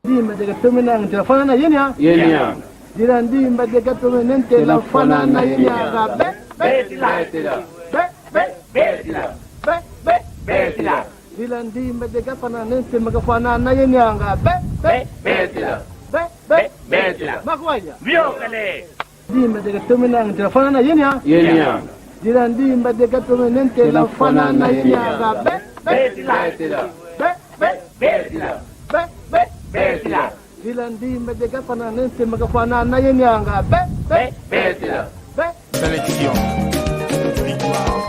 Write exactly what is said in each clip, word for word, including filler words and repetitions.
Ndimba dia katomene ntela fwanana yenia. Yenia. Dila ndimba dia katomene ntela fwanana yenia. Be, be, tila. Be, be, be, tila. Be, be, be, tila. Dila ndimba dia kafwanana ntela makafwanana yenia. Be, be, be, tila. Be, be, be, tila. Makwaya. Viokele. Ndimba dia katomene ntela fwanana yenia. Yenia. Dila ndimba dia katomene ntela fwanana yenia. Be, be, be, tila. Be, be, be, tila. Be, be, be, tila. Dila ndimba dia kafwanana ntela makafwanana yenia. Be, be, be, tila. Be. Sélection. Victoire.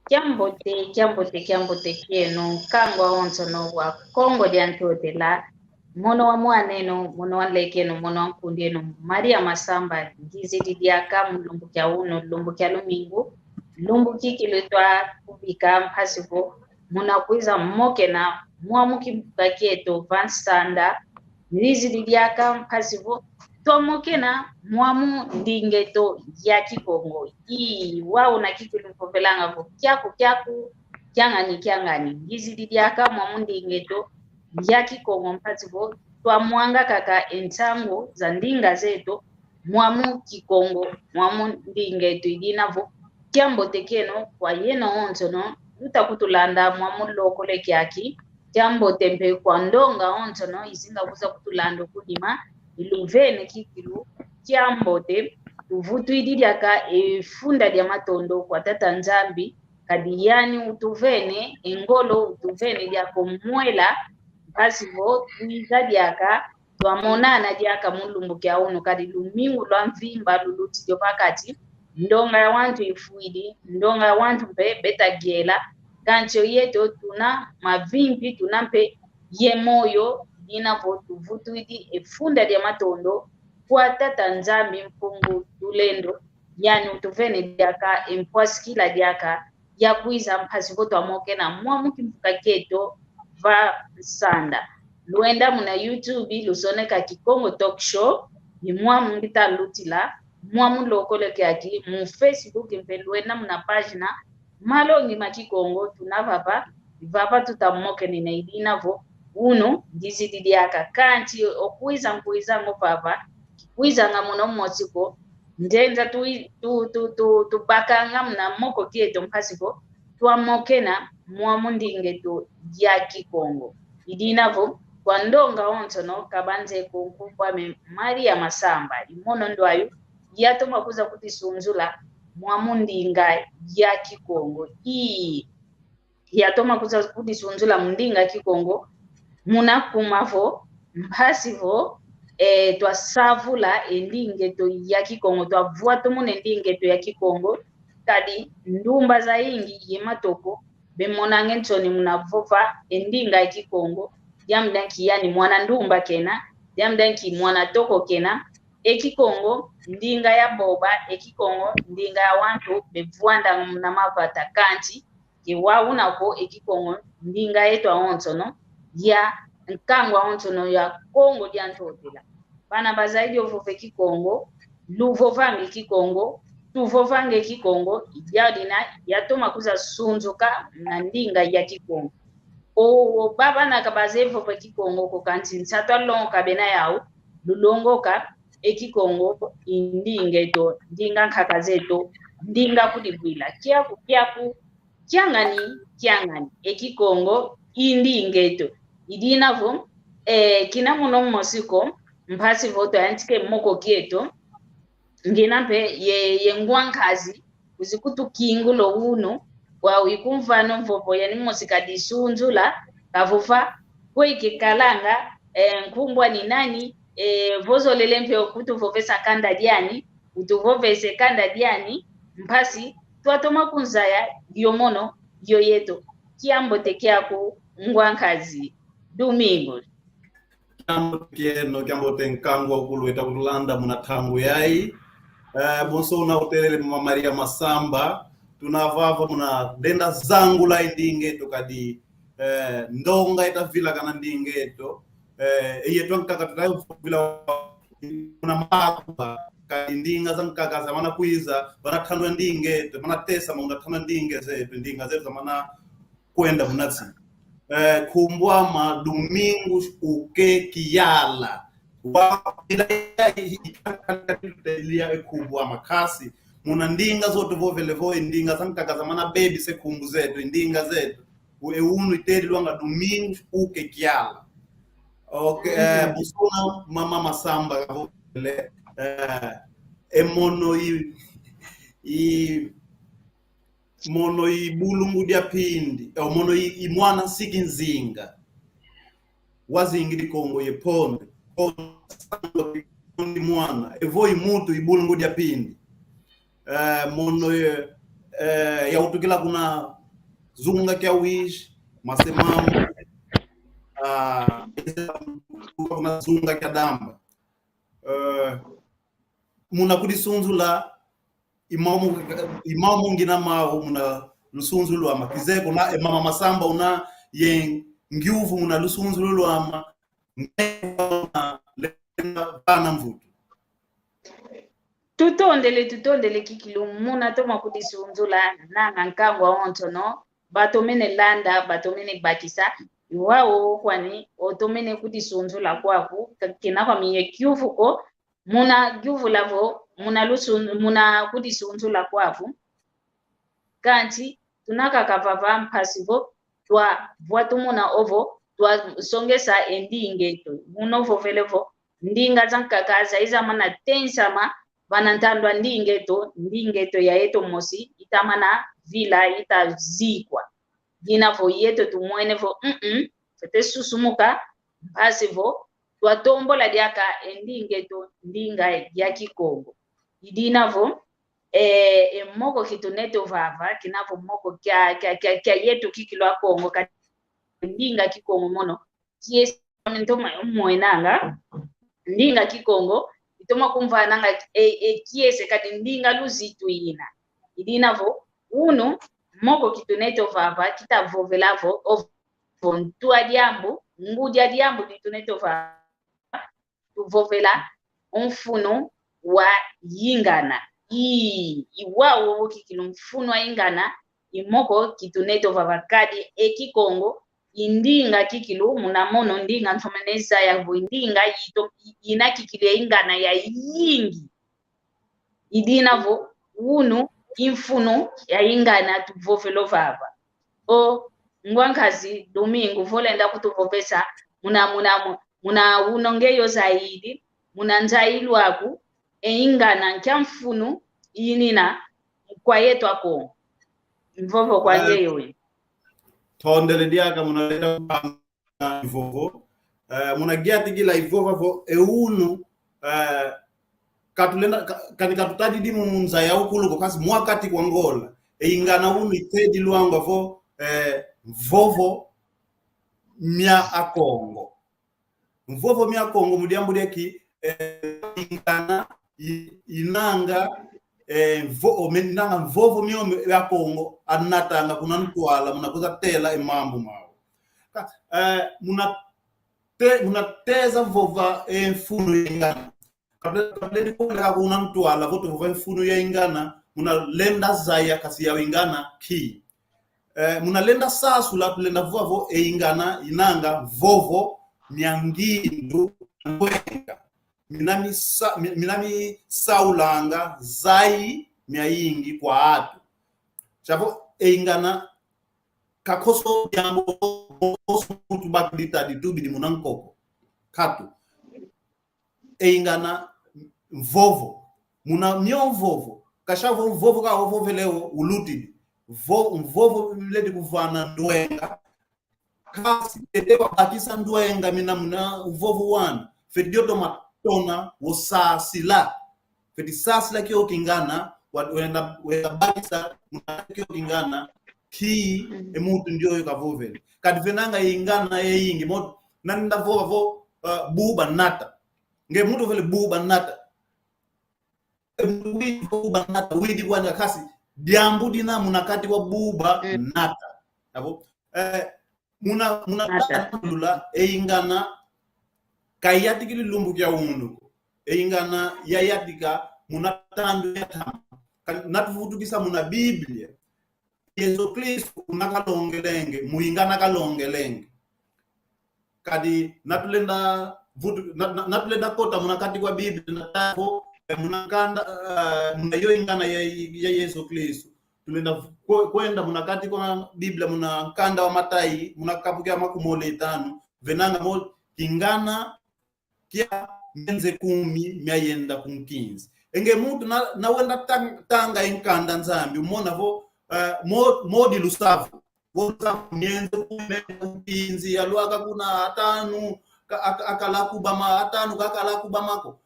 Kiambote, kiambote, kiambote kieno, nkangu awonsono wa Kongo dia Ntotela, mono wa mwan'eno, mono wa nlek'eno, mono wa nkund'eno, Maria Masamba, ngizidi diaka mu lumbu kia unu, lumbu kia lumingu, lumbu kikilu twakubika mpasi vo muna kwiza mokena mwamu kimbuka kieto va nsanda, ngizidi diaka mpasi vo twamokena mwamu nding'eto ya Kikongo. Ii, wau una kikilu mvovelanga vo kiaku kiaku, kiangani kiangani. Ngizidi diaka mwamu nding'eto ya Kikongo mpasi vo twamwanga kaka e nsangu za ndinga zeto mwamu Kikongo, mwamu nding'eto. I dina vo kiambote kieno kwa yeno wonsono uta kutulanda mwamu lokole kiaki. Kiambote mpe kwa ndonga wonsono izinga kwiza kutulanda kunima, iluvene kikilu kiambote. Tuvutwidi diaka e funda dia matondo kwa Tata Nzambi, kadi yani utuvene e ngolo, utuvene diaka o mwela, mpasi vo twiza diaka twamonana diaka mu lumbu kia unu, kadi lumingu lwa mvimba lulutidi o pakati, ndonga ya wantu ifwidi, ndonga ya wantu mpe beta yela, kansi o yeto tuna mavimpi, tuna mpe ye moyo, i dina vo tuvutwidi e funda dia matondo kwa Tata Nzambi Mpungu Tulendo, yani utuvene diaka e mpwasikila diaka ya kwiza mpasi vo twamokena mwamu kimbuka kieto va nsanda. Lwenda muna YouTube, lusoneka Kikongo Talk Show, ni mwamu ngita lutila, mwamu lokole kiaki. Mu Facebook mpe lwenda muna página Malongi ma Kikongo, tuna vava, vava tuta mokenena. I dina vo unu ngizidi diaka, kansi o kwiza nkwizanga o vava, kikwizanga muna mosi ko, nzenza tu, tu, tu, tu, tubakanga muna moko kieto mpasi vo twamokena mwamu nding'eto ya Kikongo. I dina vo kwa ndonga wonsono, kabanze ko nkumbu ame Maria Masamba, i mono ndwayu yatoma kwiza kudisunzula mwamu ndinga ya Kikongo. Ii, yatoma kwiza kudisunzula mu ndinga Kikongo, muna kuma vo mpasi vo, eh, twasavula e nding'eto ya Kikongo, twavwatumuna e nding'eto ya Kikongo, kadi ndumba zayingi ye matoko bemonanga e nsoni muna vova e ndinga ya Kikongo, diambu dia nki yani mwana ndumba kena, diambu dia nki mwana toko kena. E Kikongo ndinga ya boba, e Kikongo ndinga ya wantu bevwandanga muna mavata, kansi ke wau una ko, e Kikongo ndinga yeto awonsono, ya nkangu awonsono ya Kongo dia Ntotela. Bana bazayidi o vova e Kikongo, luvovanga e Kikongo, tuvovanga e Kikongo, i diau dina yatoma kwiza sunzuka na ndinga ya Kikongo. O, o, ba bana ka bazeye vova e Kikongo ko, kansi nsatu a longoka bena yau, lulongoka e Kikongo i nding'eto, ndinga nkaka zeto, ndinga kudibwila. Kiaku, kiaku, kiangani, kiangani, e Kikongo i nding'eto. I dina vo eh, kina mono mosi ko, mpasi vo twayantike moko kieto, ngina mpe ye, ye ngwankazi, wizi kutukingula unu, wa wikumvana mvovo yani mosi kadisunzula, kavova, kwe ikikalanga, eh, nkumbu ani nani, eh, vo zolele mpe kutuvovesa kanda diani, utuvovese kanda diani, mpasi, twatoma kunzaya, dio mono, dio yeto, kiambote kiaku, ngwankazi, Domingo. Kiambote kieno, kiambote nkangu wakulu weta kutulanda muna ntangu yayi. Eh, bonso una utelele mama Maria Masamba, tuna vava muna lenda zangula e ndinga eto kadi, eh, ndonga ita vilakana ndinga eto. Eh, e yeto ankaka tuta vila muna makuba, kadi ndinga zankaka zamana kwiza, vana tandwa ndinga eto, vana tesa muna tandwa ndinga zeto, ndinga zeto zamana kwenda muna nsi. Eh, nkumbu ama Domingos Uke Kiala. Wa, ila ya, i, i, lia e nkumbu ama kasi. Muna ndinga zo tuvovele vo, e ndinga zankaka zamana bebisa e nkumbu zeto, e ndinga zeto. U, e unu itedilwanga Domingos Uke Kiala. Ok, eh, mm, bonso una mama Masamba, eh, e mono i, i, mono i bulungu dia pindi, eh, mono i, i mwana nsiki nzinga. Wazingidi Kongo ye ponde. Ponde mwana. Evo i muntu i bulungu dia pindi. Eh, mono, eh, eh, yautukila kuna zunga kia Uíge, Masemamu. Ah, kuna zunga kia Damba. Eh, muna kudisunzula, i mau mu-, i mau mu ngina mau muna lusunzulu lwama. Kizeye kuna, e mama Masamba una ye ngiuvu muna lusunzulu lwama, ngena vana mvutu. Tutondele, tutondele kikilu muna toma kudisunzula, nanga nkangu wonsono, batomene landa, batomene bakisa, i wau kwani, otomene kudisunzula kwaku, ka-, kena kwami ye kiuvu ko, muna giuvula vo, muna lusun-, muna kudisunzula kwaku. Kansi, tuna kaka vava mpasi vo, twavwa tumona ovo, twasongesa e ndinga eto. Muna ovovele vo, ndinga zankaka zaiza mana tensama, vana ntandwa ndinga eto, ndinga eto ya yeto mosi, itamana vila, itazikwa. Dina vo yeto tumwene vo, mm, fwete susumuka, mpasi vo, twatombola diaka e ndinga eto, ndinga ya Kikongo. I dina vo, e, e moko kitunete ovava, kina vo moko kia, kia, kia, kia yeto kikilu Akongo, ka ndinga Kikongo mono, kiese ntoma mwenanga, ndinga Kikongo, itoma kumvananga, e, e kiese kadi ndinga luzitu ina. I dina vo, unu, moko kitunete ovava, kitavovela vo, ovo vo ntu a diambu, ngudi a diambu ditunete ovava, tuvovela o mfunu wa ingana. I, i wau kikilu mfunu wa ingana, i moko kitunete ovava kadi e Kikongo, i ndinga kikilu, muna mono ndinga ntomene zaya vo i ndinga ito, i, ina kikilu ya ingana yayingi. I dina vo, unu, i mfunu ya ingana tuvovela ovava. O, ngwankazi Domingo, vo olenda kutuvovesa, muna, muna, mu-, muna unongeyo zaidi, muna nzailu aku, e ingana nkia mfunu inina kwa yeto Akongo. Mvovo kwa, eh, ngeyo we. Tondele diaka muna lenda ivovo. Eh, muna giatikila ivova vo, e unu, eh, katulenda, ka-, kani katutadidi mu nza ya ukulu ko, kasi mwa kati kwa Ngola. E ingana unu itedilwanga vo, eh, mvovo mia Akongo. Mvovo mia Kongo mu diambu dia ki, eh, ingana i-, inanga, eh, mvo-, o, me-, inanga mvovo miomio ya Kongo anatanga kuna ntwala, muna kwiza tela e mambu mau. Ka-, eh, muna te-, muna teza vova e mfunu ya ingana. Kable-, kable ni kole ka kuna ntwala, vo tuvova e mfunu ya ingana, muna lenda zaya kasi ya ingana ki. Eh, muna lenda sasula, tulenda vova vo e ingana inanga mvovo mia ngindu, ngwenga. Mina misa-, mi-, mina misaulanga zai miayingi kwa atu. Sia vo e ingana ka koso diambu, koso mutu bakidi tadi tubidi muna nkoko. Katu. E ingana mvovo. Muna mio mvovo. Kasha vo mvovo ka ovovele o ulutidi. Vo, mvovo ledi kuvana ndwenga. Kasi tete wabakisa ndwenga mina muna uvovo wani. Feti dio toma tona wosasila. Feti sasila kio kingana, wa-, wenda, wenda bakisa muna kio kingana, ki, mm, e muntu ndioyo kavovele. Kadi venanga ingana eyingi, mo-, nanda vova vo, uh, buba nata. Nge muntu vele buba nata. E muntu widi buba nata, widi kwani kasi, diambu dina muna kati kwa buba, mm, nata. Abo? Eh, muna, muna nata. Tata lula, e ingana, kayatikili lumbu kia unu. E ingana, yayatika, muna tandu ya tama. Ka-, natuvutukisa muna Biblia. Yesu Kristu unakalongelenge, mu ingana kalongelenge. Kadi natulenda vutu-, na-, na-, natulenda kota muna kati kwa Biblia na tala vo, eh, muna nkanda, eh, muna yo ingana ya, ya Yesu Kristu. Tulenda kwe-, kwenda muna kati kwa Biblia, muna nkanda wa Matai, muna kapu kia makumole tanu, venanga mo kingana kia mienze kumi miayenda ku nkinzi. E nge muntu na, na wenda tang-, tanga e nkanda Nzambi, umona vo, eh, mo-, modi lusavu. Vo lusavu mienze kumi miayenda ku nkinzi, yalwaka kuna atanu, ka-, aka-, akala kubama, atanu kakala kubama ko.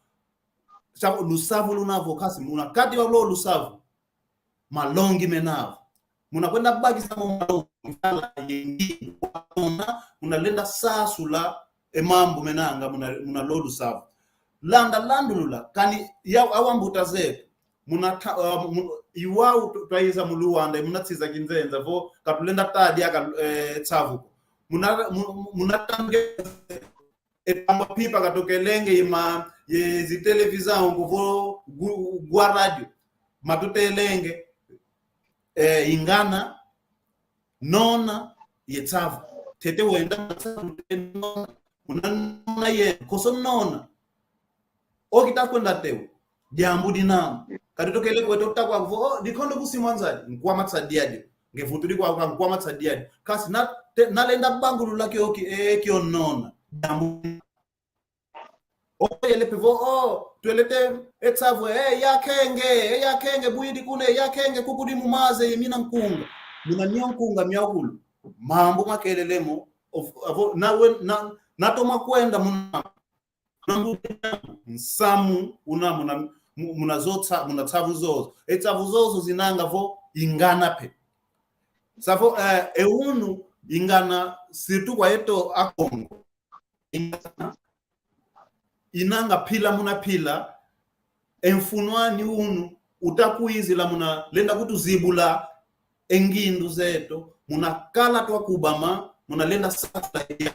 Sa lusavu luna vo kasi muna kati wa lo lusavu. Malongi mena vo. Muna kwenda bakisa mo malongi, muna, muna lenda sasula e mambu menanga muna, muna lo lusavu. Landa landulula, kani ya, awa mbuta zetu. Muna ta-, uh, mu-, iwau tu-, twaiza mu Luanda, muna nsi za kinzenza, vo katulenda tadia ka, eh, tsavu ko. Muna, mu-, muna tange e tamba pipa katokelenge ye ma, ye zi televisão ko vo gu-, gwa radio. Matutelenge, eh, ingana, nona, ye tsavu. Tete wenda, nona, muna nona ye, koso nona. Okita kwenda teu, diambu dinama. Kadi tokele kweto takwa vo, oh, dikondo kusimwa nzadi, nkwama tsa diadi. Nge vutu dikwa kwa nkwama tsa diadi. Kasi na, te, nalenda bangulula kio ki, eh, kio nona. Diambu. Oh, yele pe vo, oh, twelete, e tsavu, eh, yakenge, eh, yakenge, bwidi kune, yakenge, kukudi mu maze, ye mina nkunga. Muna mio nkunga, miakulu. Mambu makelele mo, of, avo, na wen-, na, natoma kwenda muna nsamu una muna, mu-, muna zo tsa-, muna tsavu zozo. E tsavu zozo zinanga vo ingana pe. Savo, eh, e unu ingana, surtout kwa yeto Akongo. Ingana inanga pila muna pila, e mfunu ani unu, utakwizila muna lenda kutuzibula e ngindu zeto, muna kala twakubama, muna lenda sasa ya.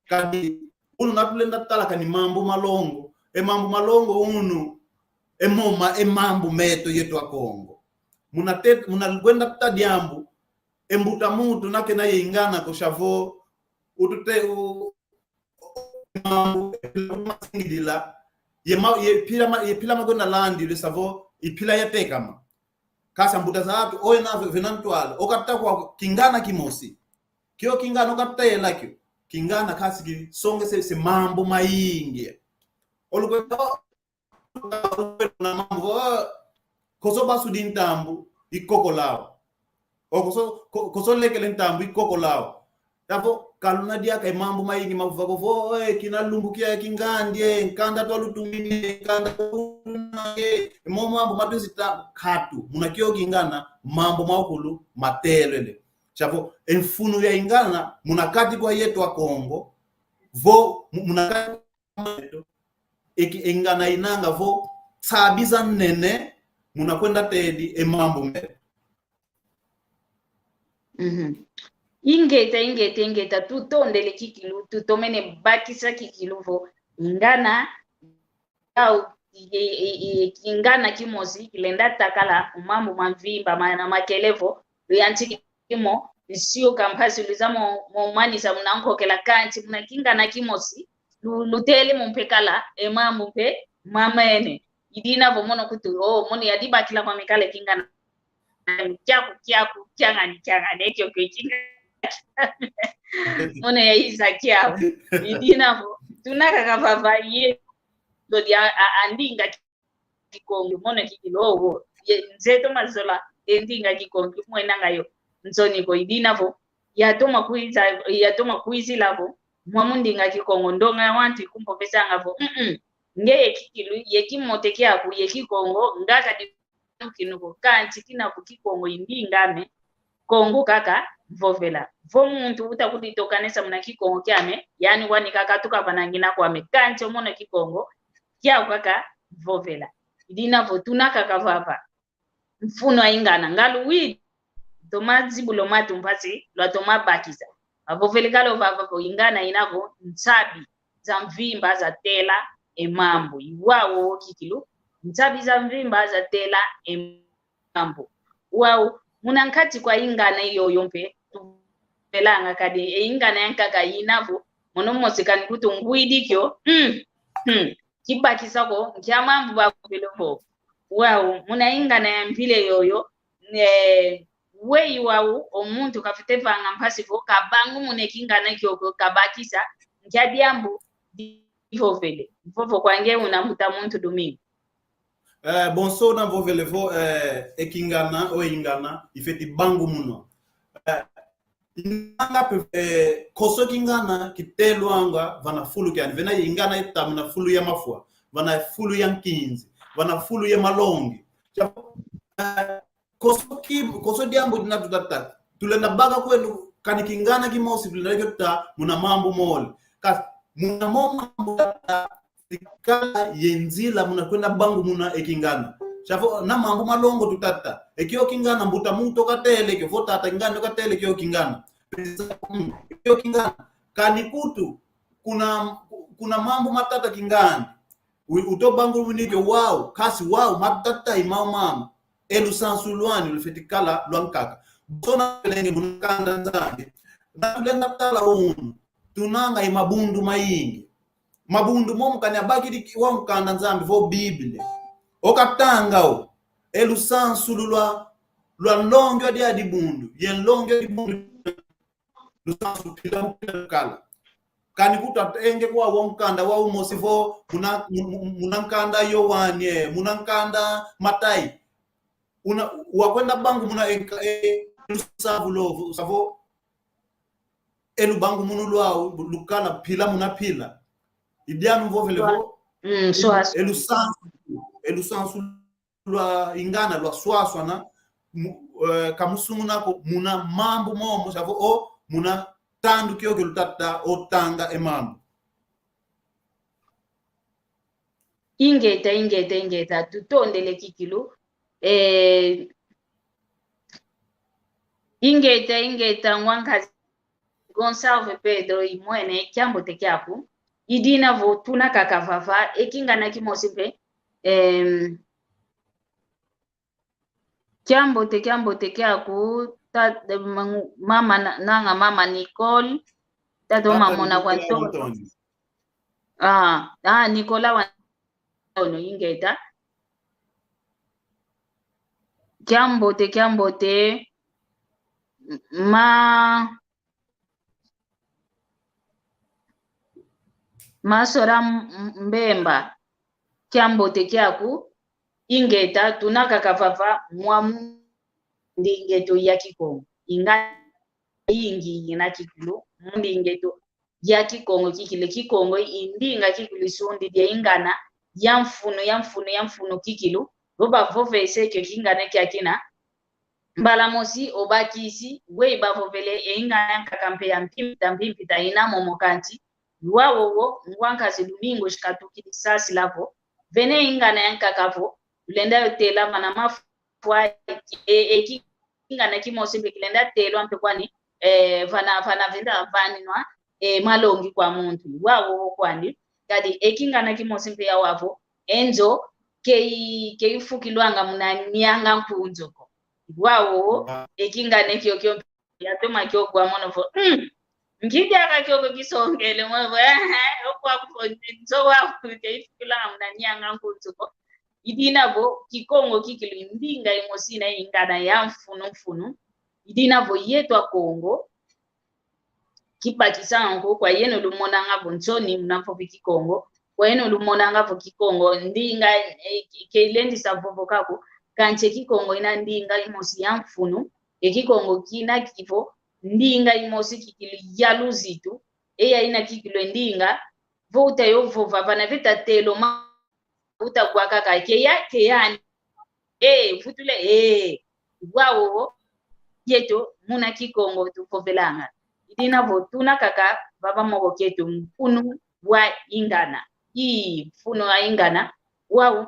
Kadi unu natulenda tala kani mambu malongo. E mambu malongo unu, e moma, e mambu meto yeto Akongo. Muna te-, muna kwenda ta diambu, e mbuta muntu nakena ye ingana ko savo, utute u-, mambu, masingidila, ye ma-, ye pila ma-, ye pila makwenda landi, le savo, i pila yatekama. Kasa mbuta zatu, oyo na ve-, vena ntwala, okata kwa kingana kimosi. Kio kingana okatela kio. Kingana kasi kisonge se, se mambu mayingi. Olukwenda, olukwenda na mambu, oh, koso basudi ntambu, ikoko lao. O koso, ko-, koso lekele ntambu, ikoko lao. Tavo, kaluna diaka e mambu mayingi mavuva ko vo, eh, kina lumbu kia kingandi, eh, nkanda twalutumine, nkanda twalutumine, eh, mo mambu matwizita katu, muna kio kingana, mambu maukulu, matelele. Savo, e mfunu ya ingana, muna kati kwa yeto Akongo, vo, mu-, muna kati kwa yeto, eki ingana inanga vo, tsabiza nene, muna kwenda tedi, e mambu me. Mhm. Ingeta, ingeta, ingeta, tutondele kikilu, tutomene bakisa kikilu vo, ingana, au, i, i, i, kingana kimosi, kilenda takala, mambu mamvimba, mana makele vo, luyantikimo, nsio kampasi luza mo, mo manisa muna nkokela kanti, muna kingana kimosi, lu-, lutele mo mpe kala, e mambu mpe, mamene. Idina vo mono kutu, oh, mono yadibakila kwa mikale kingana. Kiaku, kiaku, kiangani, kiangani, ekio, kio, kinga. Mono yaiza kiaku. Idina vo, Tuna kaka vava ye, ndo dia a, a ndinga Kikongo, mono kikilu wo. Ye, nzeto mazola, e ndinga Kikongo, kimwena nga yo. Nsoni ko, idina vo. Yatoma kwiza, yatoma kwizila vo. Mwa mu ndinga Kikongo, ndonga ya wantu ikumpovesanga vo. Mm-mm. Nge ye kikilu, ye kimote kiaku, ye Kikongo, nga kadi kinu ko, kanti kina vo Kikongo i ndinga ame, Kongo kaka mvovela. Vo muntu uta kuditokanesa muna Kikongo kiame, yani wani kaka tukavanangina kwame, kanti o mono Kikongo kiaku kaka mvovela. Idina vo tuna kaka vava. Mfunu a ingana, nga luwidi, toma zibula o matu mpasi, lwatoma bakisa. Bavovele kala vava vo ingana ina vo nsabi za mvimba zatela e mambu. I wau kikilu, nsabi za mvimba zatela e mambu. Wau, muna nkati kwa ingana yoyo mpe, tuvelanga kadi, e ingana yankaka ina vo, mono mosi kani kutu ngwidi kio, mm, mm, kibakisa ko, nkia mambu bavovele vo. Wau, muna ingana ya mpila yoyo, ne, weyi wau, o muntu kafwete vanga mpasi vo, kabangumuna e kingana kiokio, kabakisa, nkia diambu divovele. Vovo kwa nge una mbuta muntu Domingo. Eh, bonso una mvovele vo, eh, e kingana, o ingana, ifwete bangumunwa. Eh, ingana pe, eh, konso kingana kitelwanga vana fulu kiani, vena ingana ita muna fulu ya mafwa, vana fulu ya nkinzi, vana fulu ya malongi. Cha, eh, konso ki, konso diambu dina tutataka. Tulenda baka kwenu kani kingana kimosi, tulenda kio tuta muna mambu mole. Kasi, muna mo mambu tata, sikala ye nzila muna kwenda bangumuna e kingana. Chavo, na mambu malongo tutata. E kio kingana, mbuta muntu katele kio, vo tata kingana katele kio kingana. Mm, kio kingana. Kani kutu, kuna, kuna mambu matata kingana. U-, uto bangumuni kio wau, kasi wau, matata i mau mama. E lusansu lwani lufwete kala lwankaka. Sona pelenge muna nkanda Nzambi. Na tulenda tala unu. Tunanga i mabundu mayingi. Mabundu momo kani abakidi ki-, wa nkanda Nzambi vo Biblia. O katanga o. E lusansu lulwa, lwa nlongi wa dia dibundu. Ye nlongi wa dibundu. Lusansu pila mu pila kala. Kani kutu atenge kwa wa nkanda wa umosi vo muna, mu-, mu-, muna nkanda Yoane, muna nkanda Matai. Una, wakwenda bangumuna enka, e, lusansu lo, savo, e lubangumunu lwau, lukala pila muna pila. Idianu mvovele vo, mm, e, so as- e lusansu, e lusansu lwa ingana lwaswaswana, mu-, eh, kamusunguna ko muna mambu momo, savo o muna tandu kiokio lutata o tanga e mambu. Ingeta, ingeta, ingeta, tutondele kikilu. Eh, ingeta, ingeta, ngwankazi Gonçalves Pedro, i mwene, kiambote kiaku. Idina vo tuna kaka vava, e kingana kimosi mpe, em, kiambote, kiambote kiaku, ta-, ma-, mama na-, nanga mama Nicole, tata o Mamona kwa Ntoni. Ah, ah, Nicolas wa Ntoni, ingeta. Kiambote, kiambote, ma-, Masora M-, M-, Mbemba, kiambote kiaku, ingeta, tuna kaka vava mwa mu ndinga eto ya Kikongo. Inga yingi yina kikilu, mu ndinga eto ya Kikongo kikilu, Kikongo i ndinga kikilu isundidi e ingana ya mfunu, ya mfunu, ya mfunu kikilu, vo bavovese kio kingana kiakina, mbala mosi obakisi, weyi bavovele e ingana yankaka mpe ya mpimpita, mpimpita ina momo kanti, lwa wowo, ngwankazi Domingo si katukidi sasila vo, vene ingana yankaka vo, lulenda yo tela vana mafwa, e, e, ki-, kingana kimosi mpe kilenda telwa mpe kwani, e, vana, vana venda vaninwa, e, malongi kwa muntu, lwa wowo kwani, kadi e kingana kimosi mpe ya wau vo, e nzo, kei, kei fukilwanga muna nianga nkunzu ko. Wau, e kingana kiokio, yatoma kiokio wa mono vo, mm, nki diaka kiokio kisongele, mono vo, eh, eh, okwa kuvo, nzo wa kuke ifukilwanga muna nianga nkunzu ko. Idina vo, Kikongo kikilu ndinga imosi ina ingana ya mfunu mfunu. Idina vo yeto Akongo, kibakisanga ko, kwa yeno lumonanga vo nsoni muna mvovi Kikongo, kwa yeno lumonanga vo Kikongo ndinga, eh, ke-, kelendisa vovoka ko, kansi e Kikongo ina ndinga imosi ya mfunu, e Kikongo kina kivo ndinga imosi kikilu ya luzitu, e ya ina kikilu e ndinga, vo uta yo vova, vana veta telo ma uta kwa kaka, ke ya, ke yani. Eh, vutule, eh. Wau, yeto, muna Kikongo tuvovelanga. I dina vo tuna kaka, vava moko kieto mfunu wa ingana. I mfunu wa ingana. Wau,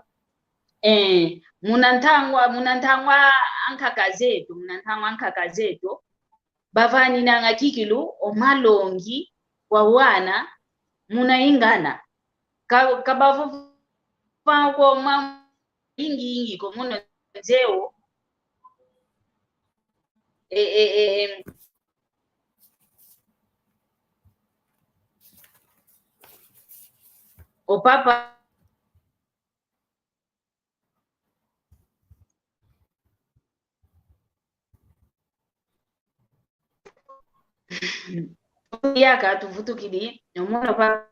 eh, muna ntangwa, muna ntangwa ankaka zeto, muna ntangwa ankaka zeto, bavaninanga kikilu o malongi kwa wana muna ingana. Ka, ka bavova kwa ma ingi ingi ko muna nzeo. E, e, e, em. O papa Yaka tuvutukidi, o mono papa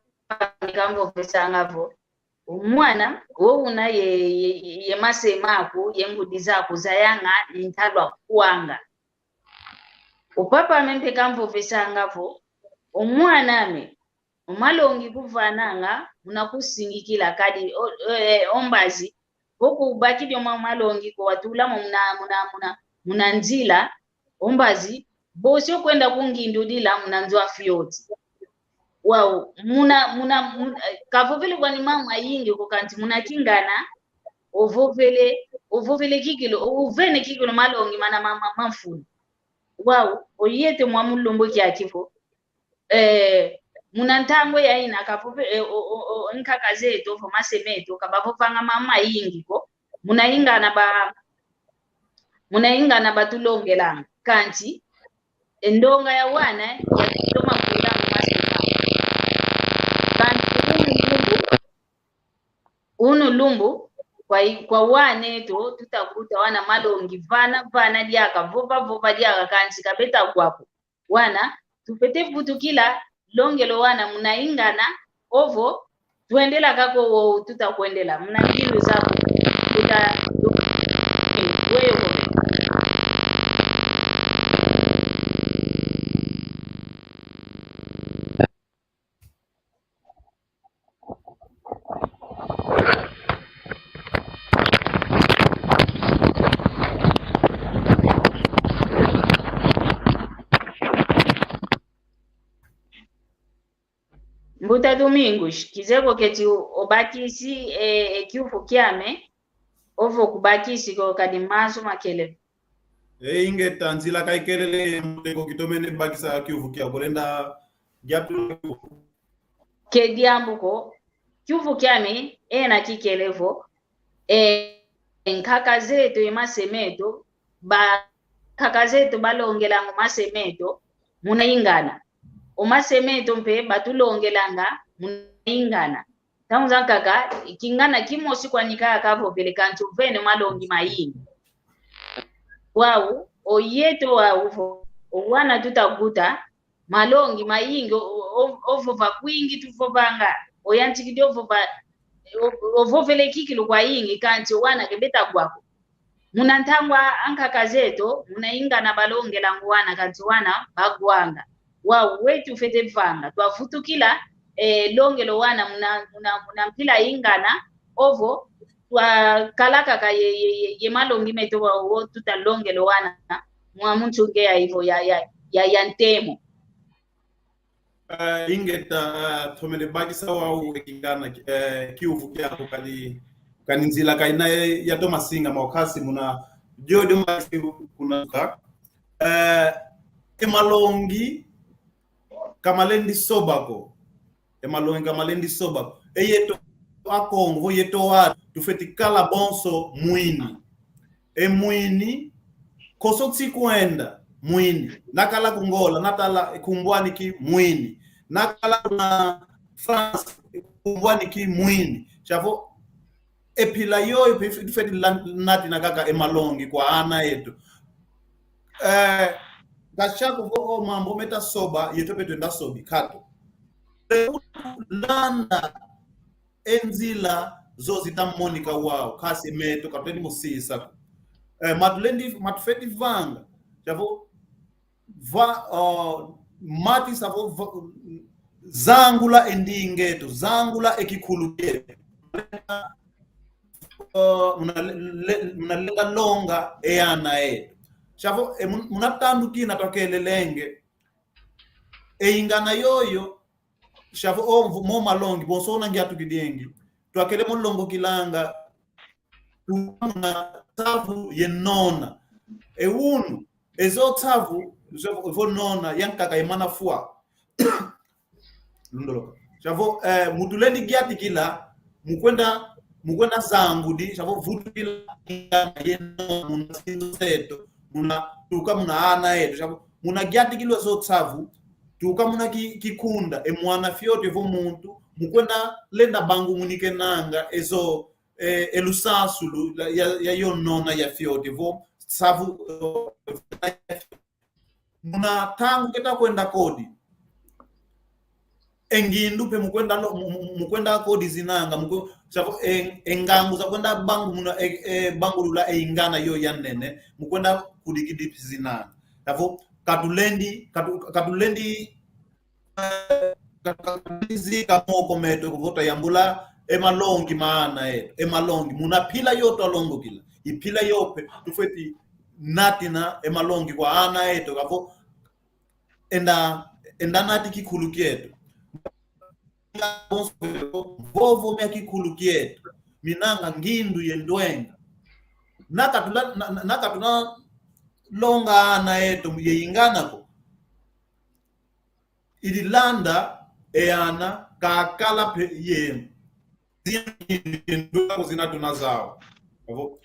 kamvovesanga vo, o mwana, wo una ye, ye, ye mase maku, ye ngudi zaku zayanga, ni ntalwa kwanga. O papa ame mpe kamvovesanga vo, o mwana ame, o malongi kuvananga, muna kusingikila kadi, o, e, o mbazi, vo kubakidi o ma-, malongi ko watula mo muna, muna, muna, muna nzila, o mbazi, bosi okwenda kungindudila muna nzo a fioti. Wau, muna, muna, muna, kavovele kwani mambu ayingi ko kansi muna kingana, ovovele, ovovele kikilu, ovene kikilu malongi mana ma, ma, ma mfunu. Wau, o yeto mwa mu lumbu kiaki vo. Eh, muna ntangwa yayina kavove, eh, o, o, o, nkaka zeto, vo mase meto, ka bavovanga mambu mayingi ko. Muna ingana ba, muna ingana batulongelanga. Kansi, e ndonga ya wana, ya toma kula mu mase meto. Kansi, unu lumbu, unu lumbu, kwa i-, kwa wana eto, tutakuta wana malongi, vana, vana diaka, vova, vova diaka, kansi, ka beta kwa ko. Wana, tufwete vutukila, longela o wana muna ingana, ovo, twendela kaka o tuta kwendela, muna ngindu zaku, tuta, weyo ko. Mbuta Domingos, kizeye ko keti o-, obakisi, e, e kiuvu kiame, ovo kubakisi ko kadi mazu makele. E, ingeta, nzila kaikelele, mbuta, ko kitomene bakisa kiuvu kia bolenda, diatu. Ke diambu ko, kiuvu kiame, ena kikele vo, e, nkaka zeto, e mase meto, ba, nkaka zeto balongelanga o mase meto, muna ingana. O mase meto mpe batulongelanga, muna ingana. Ntangu zankaka, kingana kimosi kwani kaka kavovele kansi ovene malongi mayingi. Wau, o yeto wau vo, o wana tutakuta, malongi mayingi, o, o, o, ovova kwingi tuvovanga, oyantikidi ovova, o, ovovele kikilu kwayingi, kansi o wana ke beta kwa ko. Muna ntangwa ankaka zeto, muna ingana balongelanga o wana, kansi o wana bagwanga. Wau, wetu fwete vanga, twavutukila, e, longela o wana muna, muna, muna mpila ingana, ovo, twakala kaka ye, ye, ye, ye malongi meto wau, o tutalongela o wana, mwa mu nsunge ya ivo ya, ya, ya, ya ntemo. Eh, ingeta, eh, tomene bakisa wau e kingana, eh, kiuvu kiaku kadi, kadi nzila kaina ya, ya toma singa maukasi muna, diodio masi kuna ka. Eh, e malongi, ka malendi soba ko. E malongi ka malendi soba ko. E yeto Akongo, yeto a, tufeti kala bonso mwini. E mwini, konso nsi kwenda, mwini. Nakala ku Ngola, natala kumbwani ki mwini. Nakala kuna France, kumbwani ki mwini. Chavo, e mpila yoyo, pe-, tufeti lan-, natina kaka e malongi kwa ana eto. Eh, Ka shako vo o mambu meta soba, yeto pe twenda sobi, kato. Landa e nzila zo zita monika wau, kasi meto ka tweti mo sisa ko. Eh, matulendi, matufeti vanga. Shavo, va, uh, mati savo, va, zangula e ndinga eto, zangula e kikulu kieto. Uh, muna le-, le-, muna lenga longa e ana eto. Shavo, e mun-, muna tandu kina twakelelenge. E ingana yoyo, shavo o mvu-, mo malongi, bonso una ngiatukidiengi. Twakele mo longokilanga, tuka muna tsavu ye nona. E unu, ezo tsavu, zo vo nona, yankaka ye mana fwa. Lundoloka. Shavo, eh, mutulendi giatikila, mukwenda, mukwenda zangudi, shavo vutukila, ye nona, muna sinzo zeto, muna, tuka muna ana eto, shavo, muna giatikilwa zo tsavu, tuka muna ki-, kikunda, e mwana fiote vo muntu, mukwenda lenda bangumuni kenanga, ezo, eh, e lusansu lu-, la, ya, ya yo nona ya fiote vo, savu, eh, muna tangu keta kwenda kodi. E ngindu pe mukwenda lo-, mu-, mu-, mukwenda kodi zinanga, mukwe-, savo, e, e ngangu za kwenda bangu muna, e, e, bangulula e ingana yo ya nene, mukwenda kudikidi zinanga. Savo, katulendi, katu-, katulendi, eh, ka-, ka-, katulendi zika moko meto kuvota yambula, e malongi ma ana eto, e malongi, muna pila yo twalongokila, i pila yo pe, tufeti natina, e malongi kwa ana eto, kavo, enda, enda nati kikulu kieto. Vovo mia kikulu kieto. Minanga ngindu ye ndwenga. Nakatula, na, na, nakatula longa ana eto ye ingana ko. Ili landa e ana kakala pe ye. Zina ko zina tuna zau. Avo.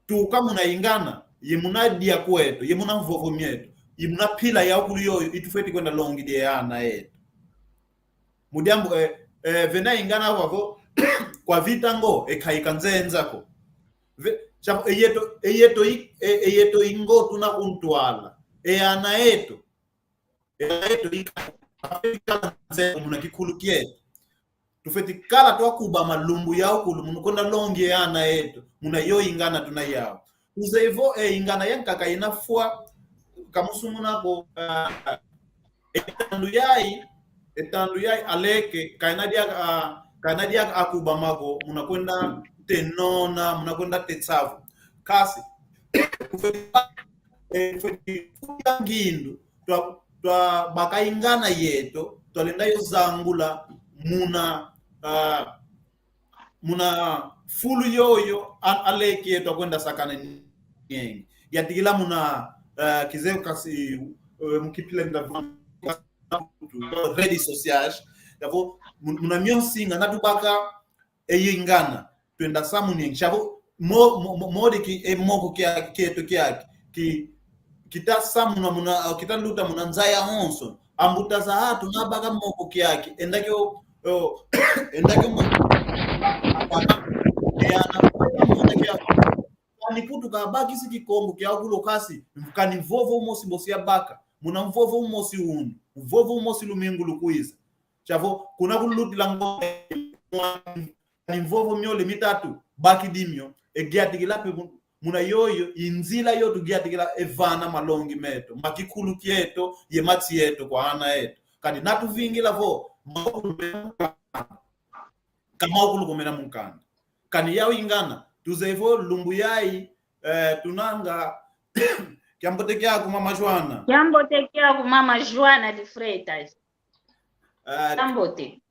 Tuka muna ingana, ye muna dia kweto, ye muna mvovo mieto, ye muna pila ya ukulu yoyo, itufeti kwenda longidi e ana eto. Mu diambu, eh, eh, vena ingana wavo, kwa vita ngo, e kaika nzenza ko. Ve-, savo, e yeto, e yeto i-, e, e yeto ingo tuna kuntwala. E ana eto. E ana eto i-, muna kikulu kieto. Tufeti kala twakuba malumbu ya ukulu, muna kwenda longi e ana eto. Muna yo ingana tuna yau. Uze vo, e ingana yankaka ina fwa, kamusumuna ko, ah, e tandu yai, e tandu yai aleke, kaina dia, ah, kaina dia akuba mako, muna kwenda te nona, muna kwenda te tsavu. Kasi, e, ngindu, twa, twabaka ingana yeto, twalenda yo zangula, muna, ah, muna fulu yoyo, a-, aleke yeto akwenda sakana nienge. Yatikila muna, eh, kizeo kasi, eh, mukipile nga redes sociais. Yavo, mun-, muna mio nsinga, natubaka, e ingana. Twenda samu nienge. Shavo, mo-, mo-, mo-, modi ki, e moko kia, kieto kia, ki, kita samuna muna, kita luta muna nza ya onso. Ambuta za atu nabaka moko kiaki. Enda kio, o, enda kio mo-, e ana, mona kia. Kani kutu kabakisi Kikongo kia ukulu kasi, kani mvovo umosi mbosi yabaka. Muna mvovo umosi unu, mvovo umosi lumingu lukwiza. Shavo, kuna kulutila ngo, ni mvovo miole mitatu, bakidi mio, e giatikila pe mu-, muna yoyo, i nzila yo tugiatikila e vana malongi meto, ma kikulu kieto, ye matsi yeto kwa ana eto. Kadi natuvingila vo, ma ukulu mena mu nkanda. Ka ma ukulu ko mena mu nkanda. Kani yau ingana, tuzeye vo lumbu yai, eh, tunanga, kiambote kiaku mama Joana. Kiambote kiaku mama Joana de Freitas. Eh, kiambote.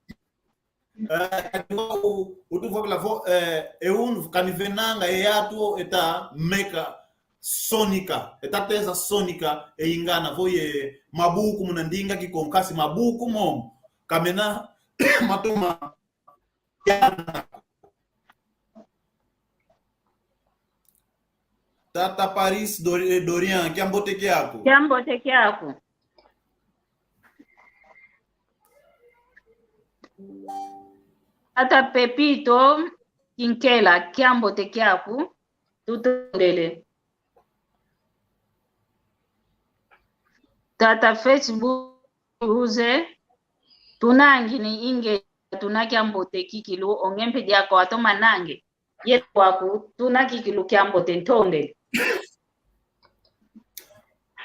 Eh, kani wau, utuvovela vo, eh, e unu, kani venanga, e atu, eta meka sonika, eta teza sonika, e ingana vo ye mabuku muna ndinga Kikongo kasi mabuku momo, ka mena matoma. Tata Paris Dor-, eh, Dorian, kiambote kiaku. Kiambote kiaku. Tata Pepito Kinkela, kiambote kiaku, tutondele. Tata Facebook uze, tunangi ni inge, tuna kiambote kikilu, onge mpe diaka watoma nange. Ye kwaku, tuna kikilu kiambote, ntondele.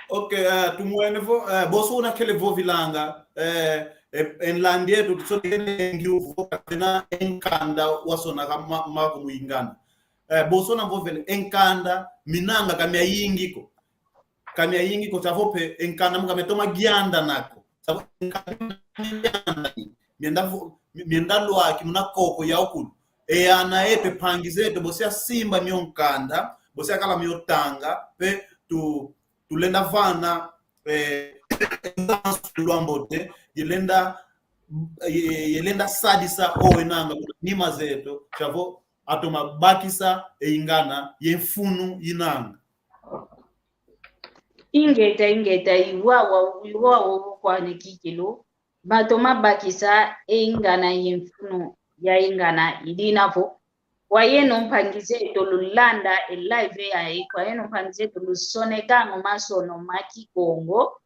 Ok, eh, tumwene vo, eh, boso una kele vovilanga, eh, eh, e nlandi eto tusonekene ngi uvo kapena e nkanda wasonaka ma-, mako mu ingana. Eh, boso una vovele e nkanda, minanga ka miayingi ko. Ka miayingi ko, chavo mpe e nkanda mu ka miatoma gianda nako. Chavo e nkanda mienda vo-, mienda lwaki muna koko ya ukulu. E ana eto, e mpangi zeto, bosi asimba mio nkanda, bosi akala mio tanga, mpe tu-, tulenda vana, eh, lwambote, yelenda, ye-, yelenda sadisa o enanga, nima zeto, chavo, atoma bakisa e ingana, ye mfunu inanga. Ingeta, ingeta, iwawa, iwawa, kwani kikilu. Batoma bakisa e ingana ye mfunu ya ingana idina vo. Kwa yeno mpangi zeto lulanda e live yayi, kwa yeno mpangi zeto lusonekanga masono ma Kikongo,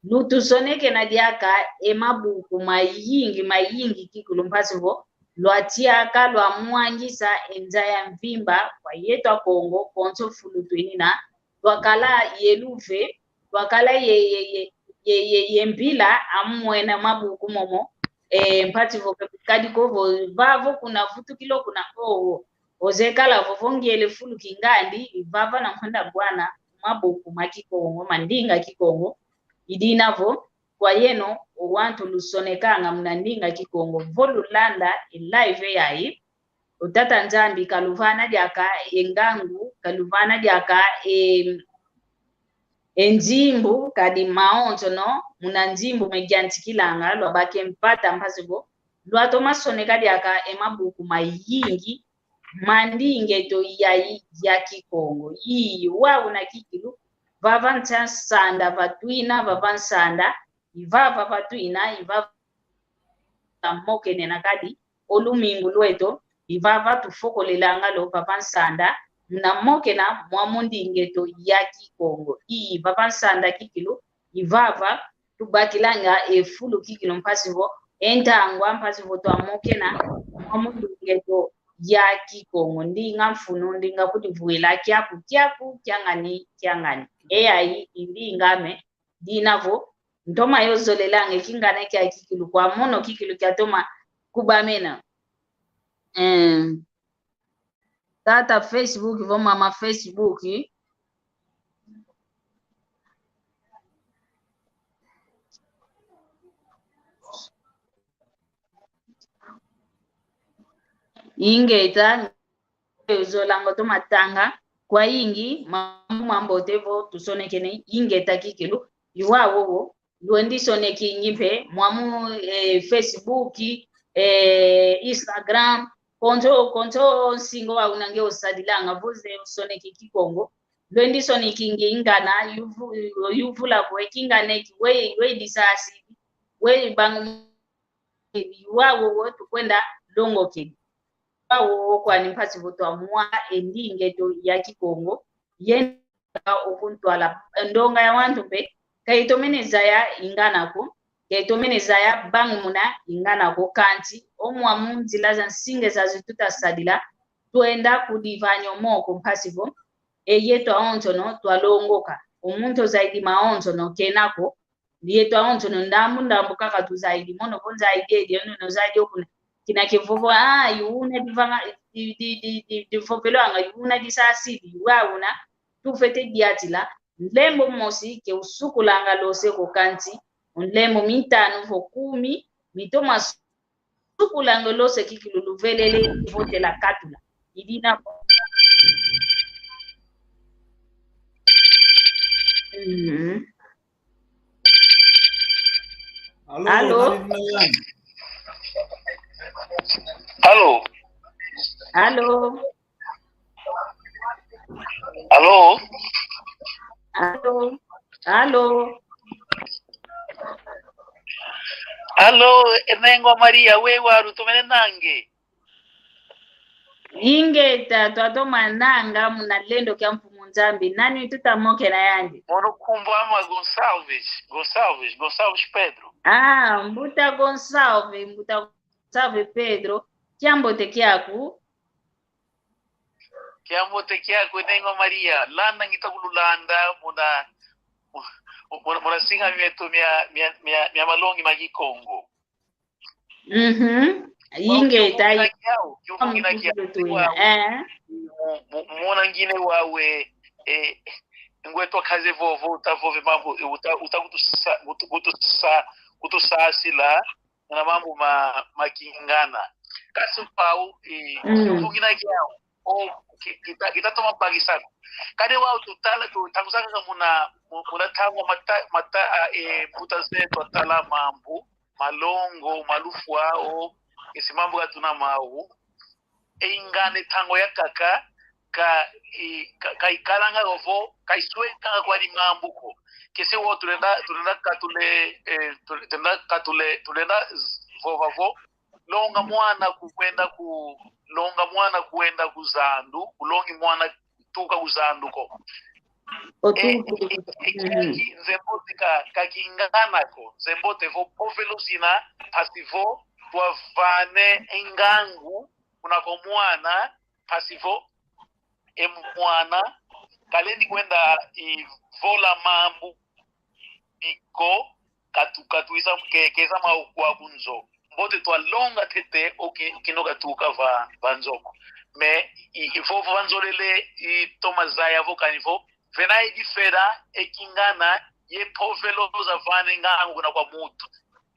lutusonekena diaka e mabuku mayingi, mayingi kikilu mpasi vo lwatiaka, lwamwangisa e nza ya mvimba kwa yeto Akongo, konso fulu twenina, twakala ye luve, twakala ye, ye, ye, ye, ye, ye mpila, amwena mabuku momo, eh, mpasi vo kadi ko vo, vavo kuna vutukilo kuna, oh, oh, ozekala vo, vo ngiele fulu kingandi, ivava na nkwenda bwana mabuku ma Kikongo, ma ndinga Kikongo, idina vo, kwa yeno, o wantu lusonekanga muna ndinga Kikongo, vo lulanda e live yayi, o Tata Nzambi kaluvana diaka e ngangu, kaluvana diaka e, e nzimbu, kadi mawonsono muna nzimbu megiantikilanga, lwabake mpata mpasi vo lwatoma soneka diaka e mabuku mayingi ma ndinga eto yayi ya Kikongo. Ii, wau una kikilu, vava nsa-, nsanda vatwina, vava nsanda, ivava vatwina, ivava mokenena kadi, o lumingu lweto, ivava tufokolelanga lo vava nsanda, muna mokena mwa mu ndinga eto ya Kikongo. Ii, vava nsanda kikilu, ivava tubakilanga e fulu kikilu mpasi vo, e ntangwa mpasi vo twamokena mwa mu ndinga eto ya Kikongo. Ndinga mfunu, ndinga kudivwila kiaku, kiaku, kiangani, kiangani. E yayi, i ndinga ame, dina vo, ntoma yo zolelanga e kingana kia kikilu kwa mono kikilu kiatoma kubamena. Eh, tata Facebook, vo mama Facebook. Ingeta, zolanga toma tanga, kwayingi, mambu mambote vo tusonekene, ingeta kikilu, iwa wowo, lwendi sonekingi mpe, mwamu, eh, Facebook, eh, Instagram, konso, konso nsinga wa una nge osadilanga, vo ze osoneki Kikongo, lwendi sonekingi ingana, yuvu-, yuvula kwe kingana eki, we, we disasi, we bangu, iwa wowo tukwenda longokedi. Iwa wowo kwani mpasi vo twamwa e ndinga eto ya Kikongo, yenda okuntwala ndonga ya wantu mpe, ka itomene zaya ingana ko, ka itomene zaya bangumuna ingana ko, kansi o mwamu nzila za nsinga zazi tutasadila, twenda kudivanya o moko mpasi vo, e yeto awonsono twalongoka. O muntu ozaidi mawonsono kena ko, yeto awonsono ndambu ndambu kaka tuzaidi, mono vo nzaidi edi, ono nozaidi okuna. Kina ke vovo, ah, i una divanga, di, di, di, di, divovelo anga, i una disasidi, wa una, tufwete diatila, nlembo mosi ke usukulanga lose ko kansi, o nlembo mintanu vo kumi, mitoma sukulanga lose kikilu luvelele votela katula. Idina ko. Mhm. Alo, alo. Alo? Alo? Alo? Alo? Alo? Alo, e mengo Maria, we waru tumene nange. Ingeta, twatoma nanga muna lendo kia Mfumu Nzambi. Nani tutamokena yandi? Mono nkumbu ama Gonçalves, Gonçalves, Gonçalves Pedro. Ah, mbuta Gonçalves, mbuta Gonçalves Pedro. Kiambote kiaku. Kiambote kiaku, Nengwa Maria. Landa ngita kululanda muna, muna, muna singa mieto mia, mia, mia, mia malongi ma Kikongo. Mhm. Ingeta, kiuvungina kiau, kiuvungina kiau. Mu-, mu-, muna ngine wawe, eh, ngwe twakaze vovo, utavove mambu, eh, uta-, uta kutusa-, kutu-, kutusa-, kutusasila, muna mambu ma, ma kingana. Kasi pau, eh, kiuvungina kiau. O, ki-, kita, kita toma bakisa ko. Kadi wau tutala, tu-, takusaka muna, mu-, muna tangwa mata-, mata-, ah, eh, mbuta zeto atala mambu, malongo, malufwa, o, esi mambu katuna mau. E ingana e tangwa yakaka, ka, i, ka, ka ikalanga ko vo, ka iswekanga kwani mambu ko. Kesi wo tulenda, tulenda katule, eh, tulenda katule, tulenda z-, vova vo, longa mwana kukwenda ku, longa mwana kwenda ku zandu, kulongi mwana tuka ku zandu ko. E, e, e, e, kiaki nzembote ka, ka kingana ko, nzembote vo povelo zina, mpasi vo twavane e ngangu kuna kwa mwana, mpasi vo e mwana kalendi kwenda ivola mambu, iko katu-, katuiza ke-, keza mau kwa ku nzo. Mbote twalonga ntete o ki-, kino katuka va, va nzo ko. Mais i, i vovo va nzolele itoma zaya vo kani vo, vena e difera e kingana ye povelo zavana e ngangu kuna kwa mutu.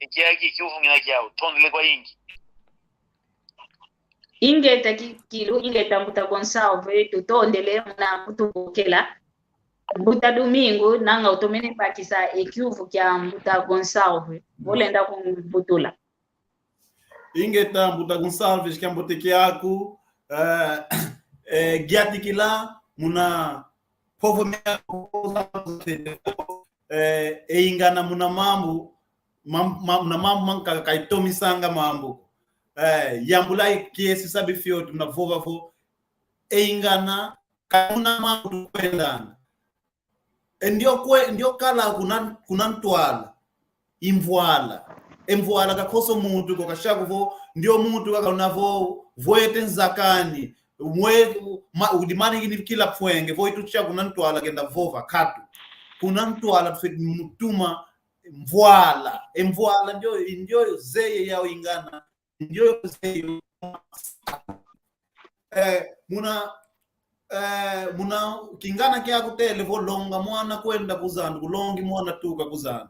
E kiaki kiuvungina kiau. Tondele kwayingi. Ingeta ki-, kikilu, ingeta mbuta Gonçalves, tutondele muna kutubokela. Mbuta Domingo, nanga utomene bakisa e kiuvu kia mbuta Gonçalves. Vo lenda kumvutula. Ingeta mbuta Gonçalves, kiambote kiaku, eh, eh, giatikila muna povo mia, eh, e ingana muna mambu, mam-, mam-, muna mambu mankaka ka itomisanga mambu. Eh, yambula kiesi sabi fioti muna vova vo, e ingana, ka muna mambu tukwendanga. E ndio kwe-, ndio kala kuna, kuna ntwala. I mvwala. E mvwala ka konso muntu ko, kashako vo, ndio muntu kaka una vo, vwete nzakani, mwe-, ma-, udimani kini kila pwenge, vo itu tia kuna ntwala kenda vova, katu. Kuna ntwala tufwete mutuma mvwala. E mvwala ndio, ndio zeye yau ingana, ndio zeye yau. Eh, muna, eh, muna kingana kiaku tele vo longa mwana kwenda ku zandu, kulongi mwana tuka ku zandu.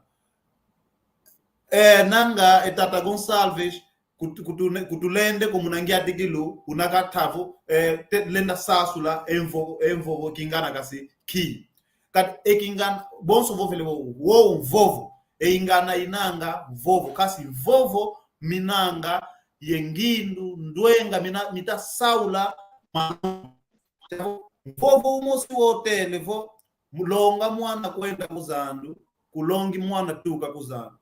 Eh, nanga e tata Gonçalves, kutu-, kutune-, kutulende ko muna ngiatikilu, una katavo, eh, te-, lenda sasula, e mvo-, e mvovo kingana kasi ki. Kati e kingana, bonso vovele vo, wo mvovo, e ingana inanga mvovo, kasi mvovo minanga ye ngindu, ndwenga, mina, mita saula, ma-, mvovo umosi wo tele vo, mulonga mwana kwenda ku zandu, kulongi mwana tuka ku zandu.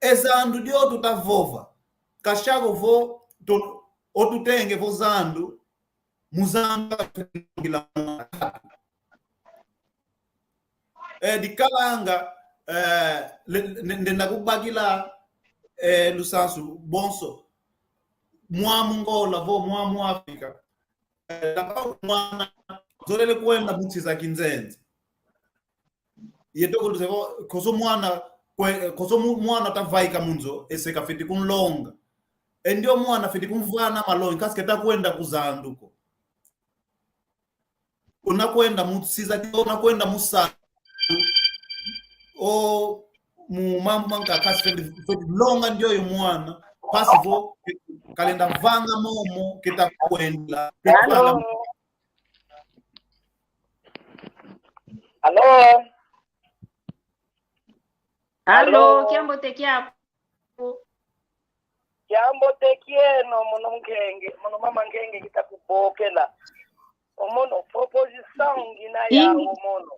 E zandu dio tuta vova, kashako vo, to-, o tutenge vo zandu, mu zandu ngila mwana katu. Eh, dikalanga, eh, le-, ne-, ndenda kubakila, eh, lusansu bonso. Mwamu Ngola vo, mwamu Afrika. Eh, tapa mwana, zolele kwenda mu nsi za kinzenze. Yeto kuluze vo, koso mwana, kwe-, koso mu-, mwana tavaika mu nzo, ese kafwete kunlonga. E ndio mwana fwete kumvana malongi, kasi keta kwenda ku zandu ko. Una kwenda mu siza, una kwenda mu sa-, o, mu mambu mankaka kasi fwete, fwete longa ndioyo mwana, mpasi vo, kalenda vanga momo, keta kwenda, keta vanga momo. Alo? Alo, kiambote kiaku. Kiambote kieno, mono Nkenge, mono mama Nkenge kita kubokela. O mono proposição ngina yau mono.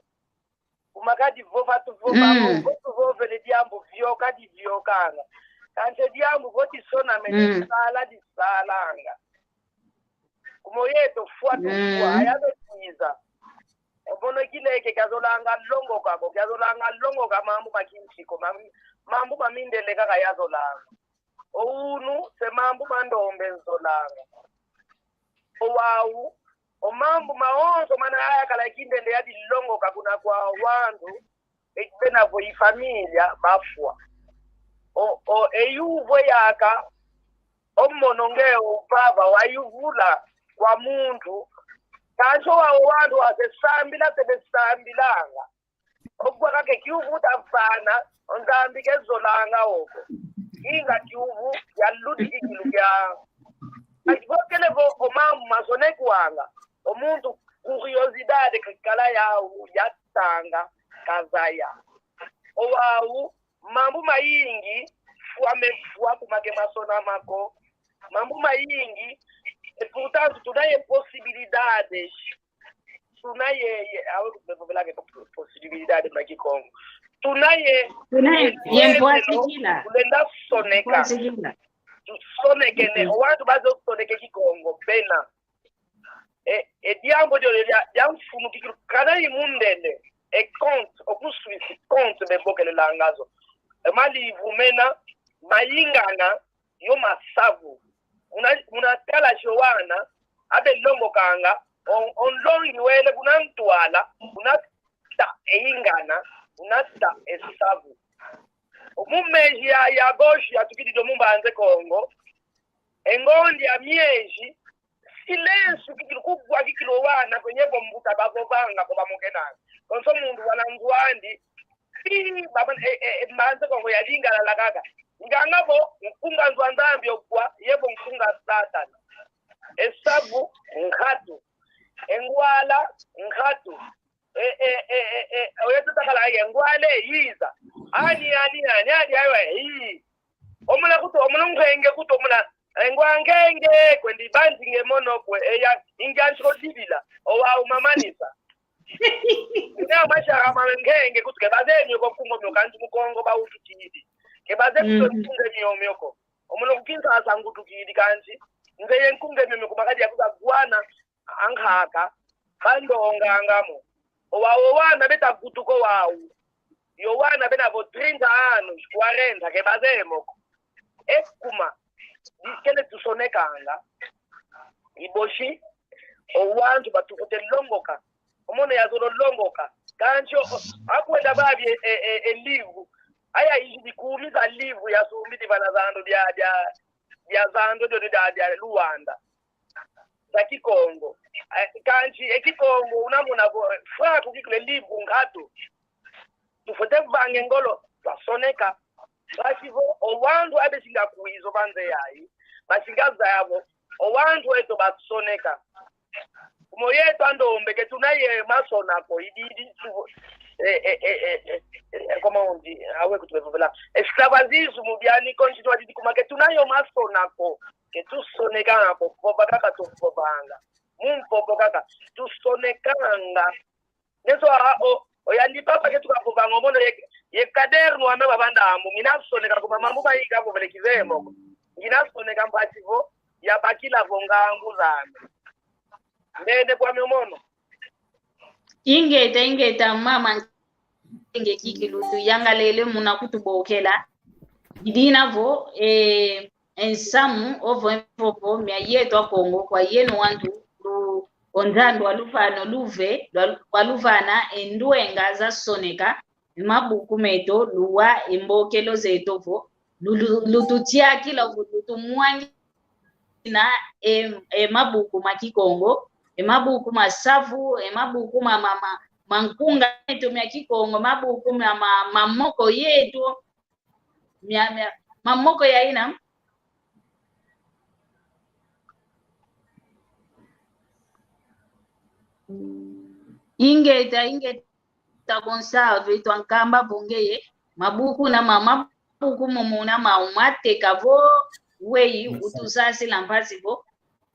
Kuma kadi vova tuvova, vo tuvovele diambu vioka diviokanga. Kansi diambu vo disonamene, disala disalanga. Moyo eto fwa tufwa, mm, aya bekwiza. Omono kileke kiazolanga longoka ko, kiazolanga longoka mambu ma kinsi ko, mam-, mambu ma mindele kaka yazolanga. O unu, se mambu ma ndombe nzolanga. O wau, o mambu mawonso mana ayakala kindende yadilongoka kuna kwa wantu, e bena vo i familia bafwa. O, o, e yuvo yaka, omono nge o vava wayuvula kwa muntu, kansi o wau wantu wase sambila se besambilanga. Okwa kake kiuvu tavana, o Nzambi kezolanga oko. Inga kiuvu, yaludi kikilu kia. Akibokele vo o mambu masonekwanga. O muntu curiosidade kakala yau, yatanga, kazaya. O wau, mambu mayingi, fwa mefwa kuma ke masonama ko. Mambu mayingi, e portanto, tuna ye possibilidade. Tuna ye, ye, awe kutubevovelanga po-, possibilidade ma Kikongo. Tuna ye, tuna ye, ye, ye mpwasikila. Tulenda soneka. Mpwasikila. Tusonekene. Mm. O wantu bazosoneke Kikongo, bena. E, e diambu dio dia, dia mfunu kikilu. Kana i mundele. E conte, oku Suisse, conte bebokelelanga zo. E malivre mena, mayingana, yo masavu. Muna, muna tala Joana, abe longokanga, on, onlongi wele kuna ntwala, kuna ta e ingana, kuna ta e savu. Mu meji ya, ya agosto yatukidi dio mu Mbanza Kongo, e ngonde ya meji, silêncio kikilu, kugwa kikilu wana kwenye vo mbuta bavovanga ko bamokenanga. Konso muntu wana nzo andi, pi, baba, e, e, e, Mbanza Kongo yadingalala kaka. Nganga vo, nkunga nzo a Nzambi ogwa, ye vo nkunga Satana. E savu, nkatu. E ngwala, nkatu. E, e, e, e, e, oyo tutakala ye ngwale, yiza. Ani, ani, ani, ani, ayo, e, yi. Omuna kutu, omuna ngenge kutu, omuna, e, ngwa ngenge, kwendi banzi nge mono kwe, e, ya, ingi ansi kodibila, o wau mamanisa. Ina mashara ma ngenge kutu, ke baze mioko kungo mio kanti mu Kongo ba utukidi. Ke baze kutu, mm, kunge mio mioko. Omuna ku Kinshasa ngutukidi kanti. Nze ye nkunge mio mioko makadi ya kuta gwana, ankaka, bandonganga mo. O wau, o wana beta kutuka o wau. Yo wana bena vo trinta anos, quarenta, ke baze moko. E kuma, dikele tusonekanga. I bosi, o wantu batufwete longoka. Omono yazolo longoka. Kansi o, o, akwenda babi e, e, e, e livro. Aya izidi kumi za livro yasumbidi vana zandu dia, dia, dia zandu dio dia, dia Luanda. Za Kikongo. Eh, kansi, e Kikongo, unamona vo, eh, fraco kikilu e livro nkatu. Tufwete vanga e ngolo, twasoneka. Basi vo, o wantu abe singa kwiza o banze yayi, basinga zaya vo, o wantu eto basoneka. Kuma yeto a ndombe ke tuna ye masona ko, idi, idi, tu-, eh, eh, comment on dit, awe kutubevovela. Esclavagismo biani continua didi kuma ke tuna yo masona ko. Ke tusonekanga ko, vova kaka tuvovanga. Mu mvovo kaka, tusonekanga. Ndeso a, o, oyandi papa ke tukavovanga, omono ye, ye caderno ame wabanda ambu, mina soneka kuma mambu mayingi avovele kizeye moko. Ngina soneka mpasi vo, yabakila vo ngangu zame. Ndende kwame omono. Ingeta, ingeta, mama, nge kikilu tuyangalele muna kutubokela. Idina vo, eh, e nsamu, ovo e mvovo mia yeto a Kongo, kwa yeno wantu, lu-, o Nzambi waluvana o luve, lwa-, waluvana e ndwenga zasoneka, e mabuku meto, luwa e mbokelo zeto vo, lu-, lu-, lututiakila vo, lutumwangina e, e mabuku ma Kikongo, e mabuku masavu, e mabuku ma, ma, ma, ma nkunga meto mia Kikongo, mabuku ma, ma, ma moko yeto, mia, mia, ma moko ya ina. Ingeta, ingeta Gonçalves, twankamba vo ngeye, mabuku na ma, mabuku momo na ma umateka vo, weyi, utusasila mpasi vo.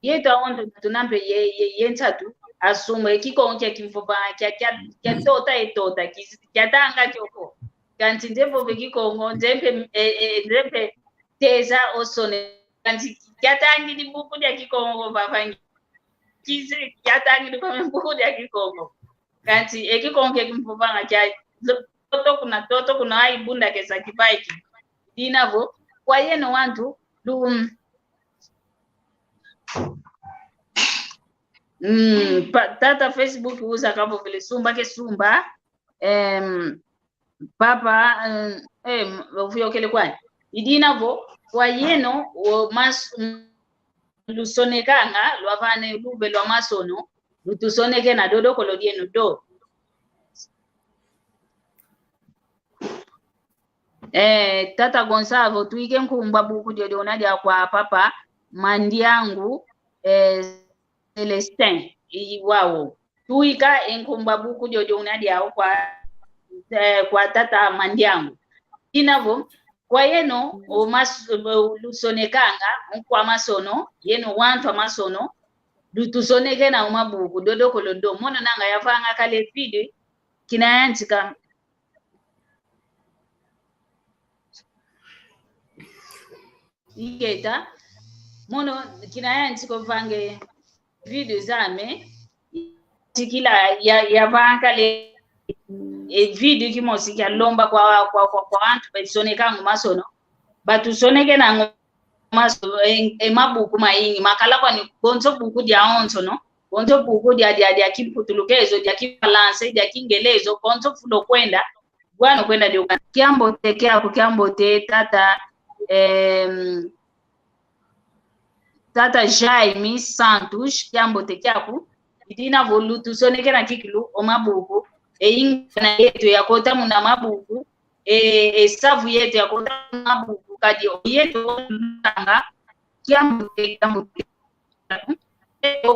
Yeto awondo tuna mpe ye, ye, ye nsatu, asumba e Kikongo kia kimvova, kia, kia, kia tota e tota, ki-, kia tanga kioko. Kansi nze mvova e Kikongo, nze mpe, e, e, nze mpe teza osone. Kansi kia tangidi buku dia Kikongo vavangi. kizi, kiatangidi kwa mbuku dia Kikongo. Kansi, e Kikongo ke kimvovanga kia, toto kuna, toto kuna, ai bunda kesa kivaiki. Dina vo, kwa yeno wantu, lu, mm, pa, tata Facebook uza kavovele sumba ke sumba, em, papa, em, em, oviyokele kwani. Idina vo, kwa yeno, o mas, mm, lusonekanga, lwavana lube lwa masono, lutusonekena dodokolo dieno do. Eh, tata Gonçalves, tuike nkumbu a buku diodio una dia kwa papa Mandiangu, eh, Celestin, i wau. Tuika e nkumbu a buku diodio una diau kwa, eh, kwa tata Mandiangu. Ina vo, kwa yeno, o mas, o lusonekanga, nkwa masono, yeno wantu a masono, lutusonekena o mabuku, dodokolo do. Mono nanga yavanga kala e vídeo, kina yantika. Ingeta, mono kina yantika ovanga e vídeo zame, tikila ya, yavanga kala e vídeo kimosi kia lomba kwa, kwa, kwa, kwa wantu basonekanga o masono, batusonekena o maso, e, e mabuku mayingi, makala kwani konso buku diawonsono, konso buku dia, dia, dia Kimputulukezo, dia Kifalansa, dia Kingelezo, konso fulu kwenda, bwana kwenda dio. Kiambote kiaku, kiambote tata, em, tata Jaime Santos, kiambote kiaku, idina vo lutusonekena kikilu o mabuku, e ingana yeto yakota muna mabuku, e, e savu yeto yakota mabuku, kadi o yeto lutanga, kiambote, kiambote.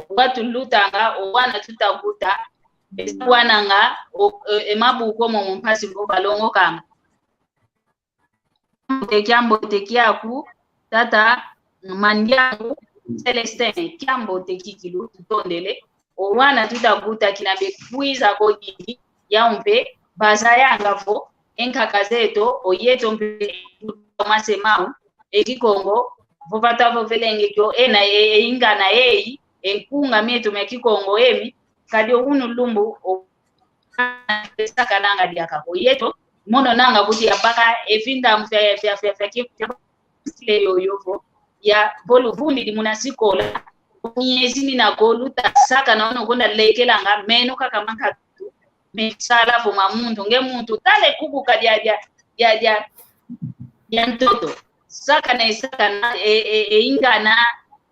Watu lutanga, o wana tuta kuta, wananga, o, e, e mabuku momo mpasi vo balongokanga. Kiambote, kiambote kiaku, tata Mandiangu Celestin, kiambote kikilu, tutondele. O wana tuta kuta kina bekwiza ko didi, yau mpe, bazayanga vo, e nkaka zeto, o yeto mpe, mase mau, e Kikongo, vo vata vovelenge kio, ena e, e ingana eyi, e nkunga mieto mia Kikongo emi, kadi o unu lumbu, o sakananga diaka ko yeto, mono nanga kuti yabaka, e vinda fia, fia, fia, fia, fia, fia, sile yoyo vo, ya, vo luvundidi muna sikola, miezi mina ko luta sakana ono kwenda lekelanga, meno kaka mankatu, me sala vo ma muntu, nge muntu, tala e kubuka dia, dia, dia, dia, dia ntoto. Sakana, e sakana, e, e, e ingana,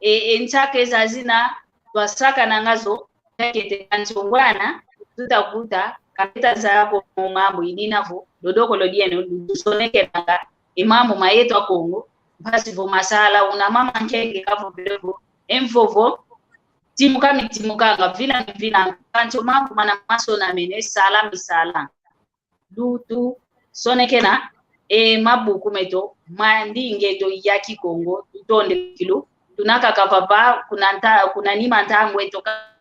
e, e nsaka ezazina, twasakananga zo, Kete kansi o wana, tuta kuta, ka beta zaya ko mo mambu idina vo, dodokolo dieno, lutusonekenanga, e mambu ma yeto a Kongo, mpasi vo masala, una mama Nkenge kavovele vo, e mvovo, timuka mitimukanga, vila mivilanga, kansi o mambu mana masonamene, sala misalanga. Lutusonekena e mabuku meto ma ndinga eto ya Kikongo, tutondele kikilu. Tuna kaka vava kuna nta-, kuna nima ntangu eto ka-,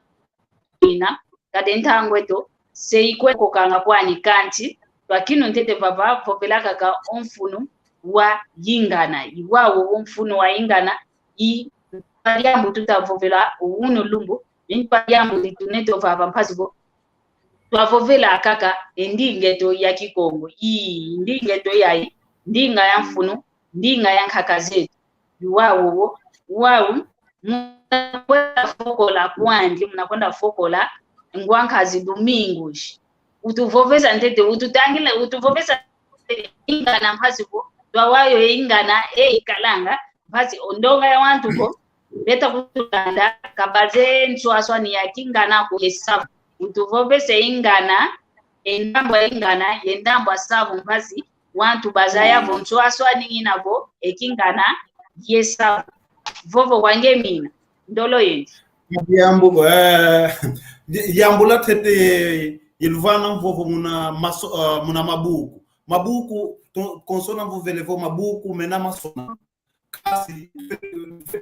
ina, kadi ntangu eto se ikwe kokanga kwani kansi, twakinu ntete vava vovela kaka o mfunu wa ingana. I wau o mfunu wa ingana, i diambu tuta vovela unu lumbu, i diambu ditunete vava mpasi vo twavovela kaka e ndinga eto ya Kikongo. Ii, ndinga eto yayi, ndinga ya mfunu, ndinga ya nkaka zeto. I wau, wau, muna kwenda fokola kwandi, muna kwenda fokola, ngwa nkazi Domingos. Utuvovesa ntete, ututangila, utuvovesa ingana mpasi vo, twawayo e ingana, e ikalanga, mpasi o ndonga ya wantu ko, beta kutulanda, ka bazeye nswaswani ya kingana ko ye savu. Utuvovese ingana, e ndambu a ingana, ye ndambu a savu mpasi, wantu bazaya vo nswaswani ngina vo, e kingana, ye savu. Vovo kwa nge mina, ndolo yendi. Diambu, eh, di-, diambu la ntete ye luvana mvovo muna maso-, eh, muna mabuku. Mabuku, to-, konso navovele vo mabuku, mena masona. Kasi,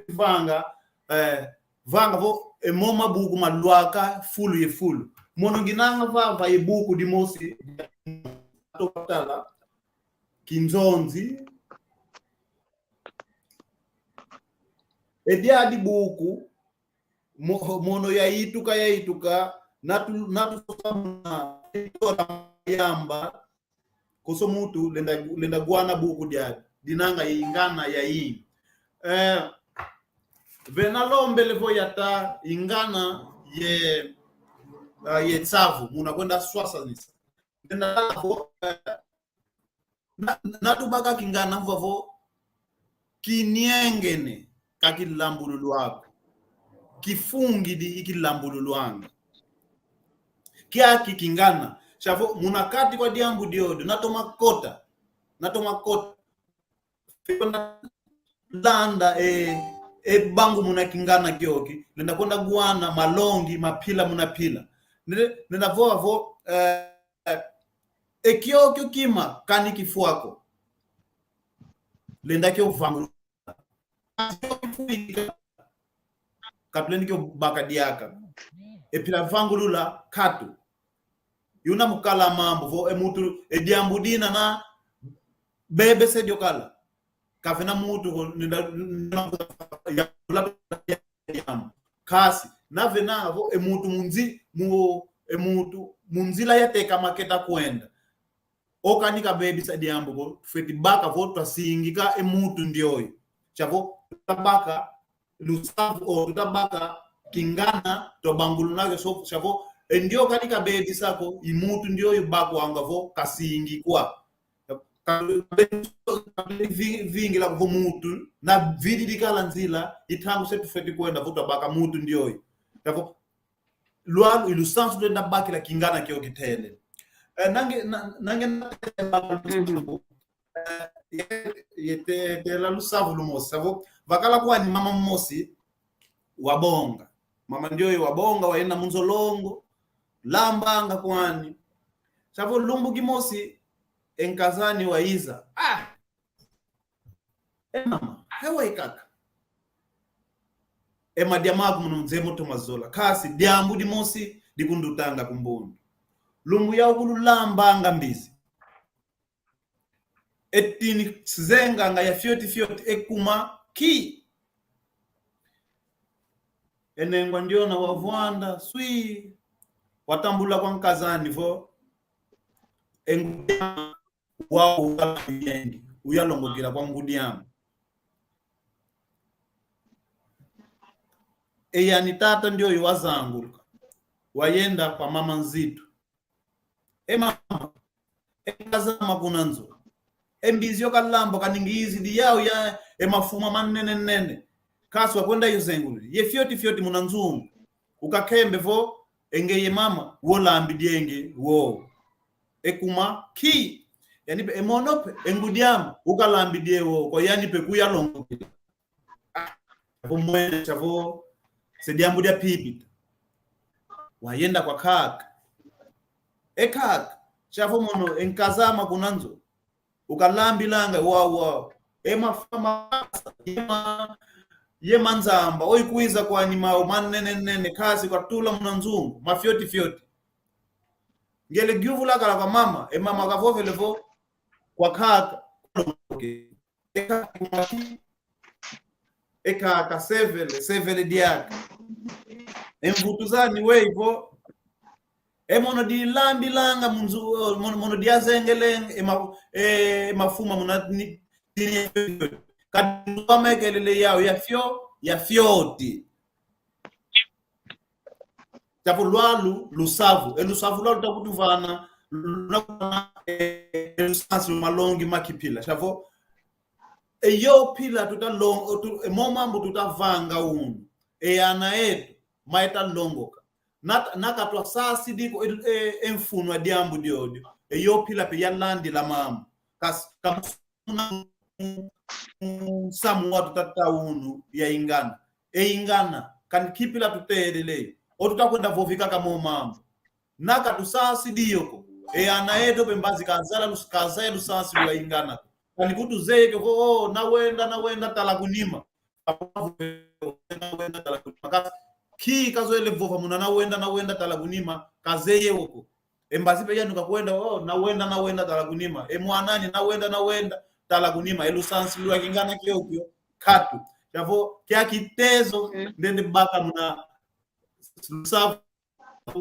vanga, eh, vanga vo, e mo mabuku malwaka fulu ye fulu. Mono nginanga vava ye buku dimosi, tala, Kinzonzi. E diadi buku, Mo-, mono yaituka, yaituka, natu-, natu yamba, konso muntu lenda, lenda wana buku dia, dinanga ingana ya i. Eh, vena lombele vo yata ingana ye, ah, ye nsavu, muna kwenda swasanisa. Vena vo, eh, na, na tubaka kingana vavo, kiniengene, ka kilambululu ako. Kifungidi i kilambululu anga. Kiaki kingana. Savo, muna kati kwa diambu diodio, na toma kota. Na toma kota. Landa e, e bangu muna kingana kioki. Nenda kwenda wana malongi, mapila muna pila. Nenda, nenda vo, vo, eh, e kiokio kima, kani kifwako. Lenda kio vangulu. Katulendi kio baka diaka. E pila vangulula katu. Yuna mukala mambu vo e muntu, e diambu dina na bebe se diokala. Kavena muntu ko nenda, nenda, ya, ya, ya, kasi, na vena vo e muntu munzi-, mu-, e muntu munzila yateka maketa kwenda. Okani kabebisa diambu ko, fweti baka vo twasingika e muntu ndioyo. Savo, tutabaka lusavu o tutabaka kingana, twabanguluna ke so, savo, e ndioyo kani kabebisa ko, i muntu ndioyo bakwanga vo kasingikwa. Ka-, vi-, vingila vo muntu, na vididi kala nzila, i ntangu se tufweti kwenda vo twabaka muntu ndioyo. Savo, lwalu i lusansu lwenda bakila kingana kio kitele. Eh, nange, na-, nange na-, eh, ye-, yete-, tela lusavu lumosi. Savo, vakala kwani mama mosi, wabonga. Mama ndioyo wabonga, wayenda mu nzo longo, lambanga kwani. Savo lumbu kimosi, e nkaz'ani wayiza. Ah! E mama, he wayi kaka. E madia maku muna nze mo toma zola. Kasi diambu dimosi dikundutanga ku mbundu. Lumbu yau kulu lambanga mbizi. E tini sizenganga ya fioti fioti e kuma ki. E nengwa ndiona wavwanda, swi. Watambula kwa nkaz'ani vo. E ngudi wau ukalambidi, uyalongokela kwa ngudi ame. E yani tata ndioyo wazanguluka. Wayenda kwa mama Nzitu. E mama, e nkaz'ama kuna nzo. E mbizi yo kalamba kaningizidi yau ya e mafuma manene nene. Kasi wakwenda yo zenguludi. Ye fioti fioti muna nzungu. Ukakembe vo, e ngeye mama, wo lambidi e nge, wo. E kuma, ki. Yani pe, e mono pe, e ngudi ame, ukalambidi e wo, kwa yani pe kuyalongo. Ah, vo mwene, savo, se diambu dia pipita. Wayenda kwa kaka. E kaka, savo mono, e nkaz'ama kuna nzo. Ukalambilanga, wau, wau. E mafuma, ye ma-, ye manzamba, oyi kwiza kwani mau manene nene, kasi kwatula muna nzungu, mafioti fioti. Ngele gyuvula kala kwa mama, e mama kavovele vo, kwa kaka, e kaka, e kaka, sevele, sevele diaka. E mvutu zani wei vo, e mono dilambilanga mu nzu, mono, mono diazengelenge, e ma-, e mafuma muna ni-, tini ya fioti. Kadi ndu wamekelele yau, ya fio-, ya fioti. Savo lwalu, lusavu. E lusavu lwalu takutuvana, luna, e, e lusansu malongi ma kipila. Savo, e yo pila tuta long-, tu-, e mo mambu tutavanga unu. E ana etu, maeta longoka. Na-, na katwasasidi ko e, e, e mfunu a diambu diodio. E yo pila pe yalandila mambu. Kas-, kam-, muna, mm, nsamu wa tutata unu ya ingana. E ingana, kani kipila tutelele. O tutakwenda vovika ka mo mambu. Na katusasidi yo ko. E ana eto pe mbazi kazala lus-, kazaya lusansu lwa ingana ko. Kani kutuzeye ko, oh, na wenda, na wenda tala kunima. Ki kazoele vova muna na wenda, na wenda tala kunima, kazeye wo ko. E mbazi pe yandi kakwenda, oh, na wenda, na wenda tala kunima. E mwan'ani, na wenda, na wenda tala kunima. E lusansu lwa kingana kiokio, katu. Savo, kia kitezo, mm, ndende baka muna, lusafu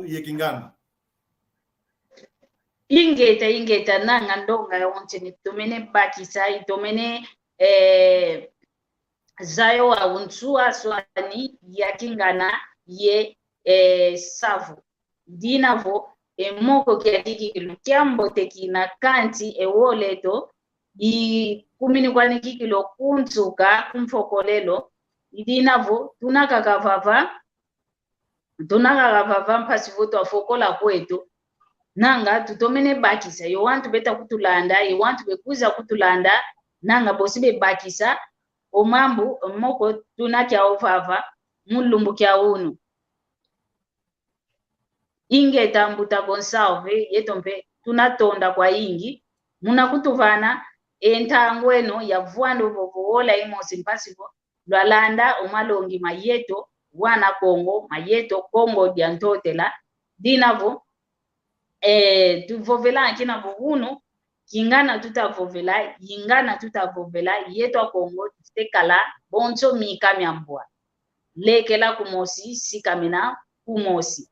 ye kingana. Ingeta, ingeta, nanga ndonga ya onse ni tomene bakisa, itomene, eh, zayo wa unsua swani ya kingana ye, eh, savu. Dina vo, e moko kiadi kikilu kiambote kina kansi e wole eto, ikumini kwani kikilu kunsuka, kumfokolelo, idina vo, tuna kaka vava, tuna kaka vava mpasi vo twafokola kweto. Nanga tutomene bakisa, yo wantu beta kutulanda, yo wantu bekwiza kutulanda, nanga bosi bebakisa, o mambu, moko tuna kiau vava, mu lumbu kia unu. Ingeta mbuta Gonçalves, yeto mpe tunatonda kwayingi muna kutuvana e ntangu eno ya vwanda ovo vo wola imosi mpasi vo lwalanda o malongi ma yeto wana Kongo, ma yeto Kongo dia Ntotela. Dina vo, eh, tuvovela kina vo unu, kingana tutavovela, ingana tutavovela, yeto Akongo tufwete kala bonso mika mia mbwa. Lekela kumosi, sikamena kumosi.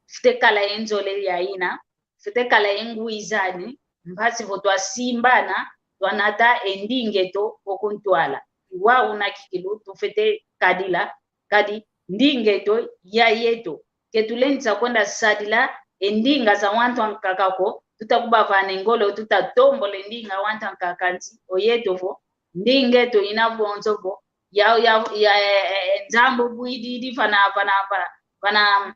Fwete kala ye nzole ya ina, fwete kala ye ngwizani, mpasi vo twasimbana, twanata e ndinga eto o kuntwala. Wau una kikilu tufwete kadila, kadi ndinga eto ya yeto. Ke tulendi sa kwenda sadila e ndinga za wantu ankaka ko, tuta kubavana e ngolo, tuta tombola e ndinga wantu ankaka nti, o yeto vo, ndinga eto ina vonso vo, ya, ya, ya, eh, eh, eh, Nzambi bwididi vana, vana, vana, vana,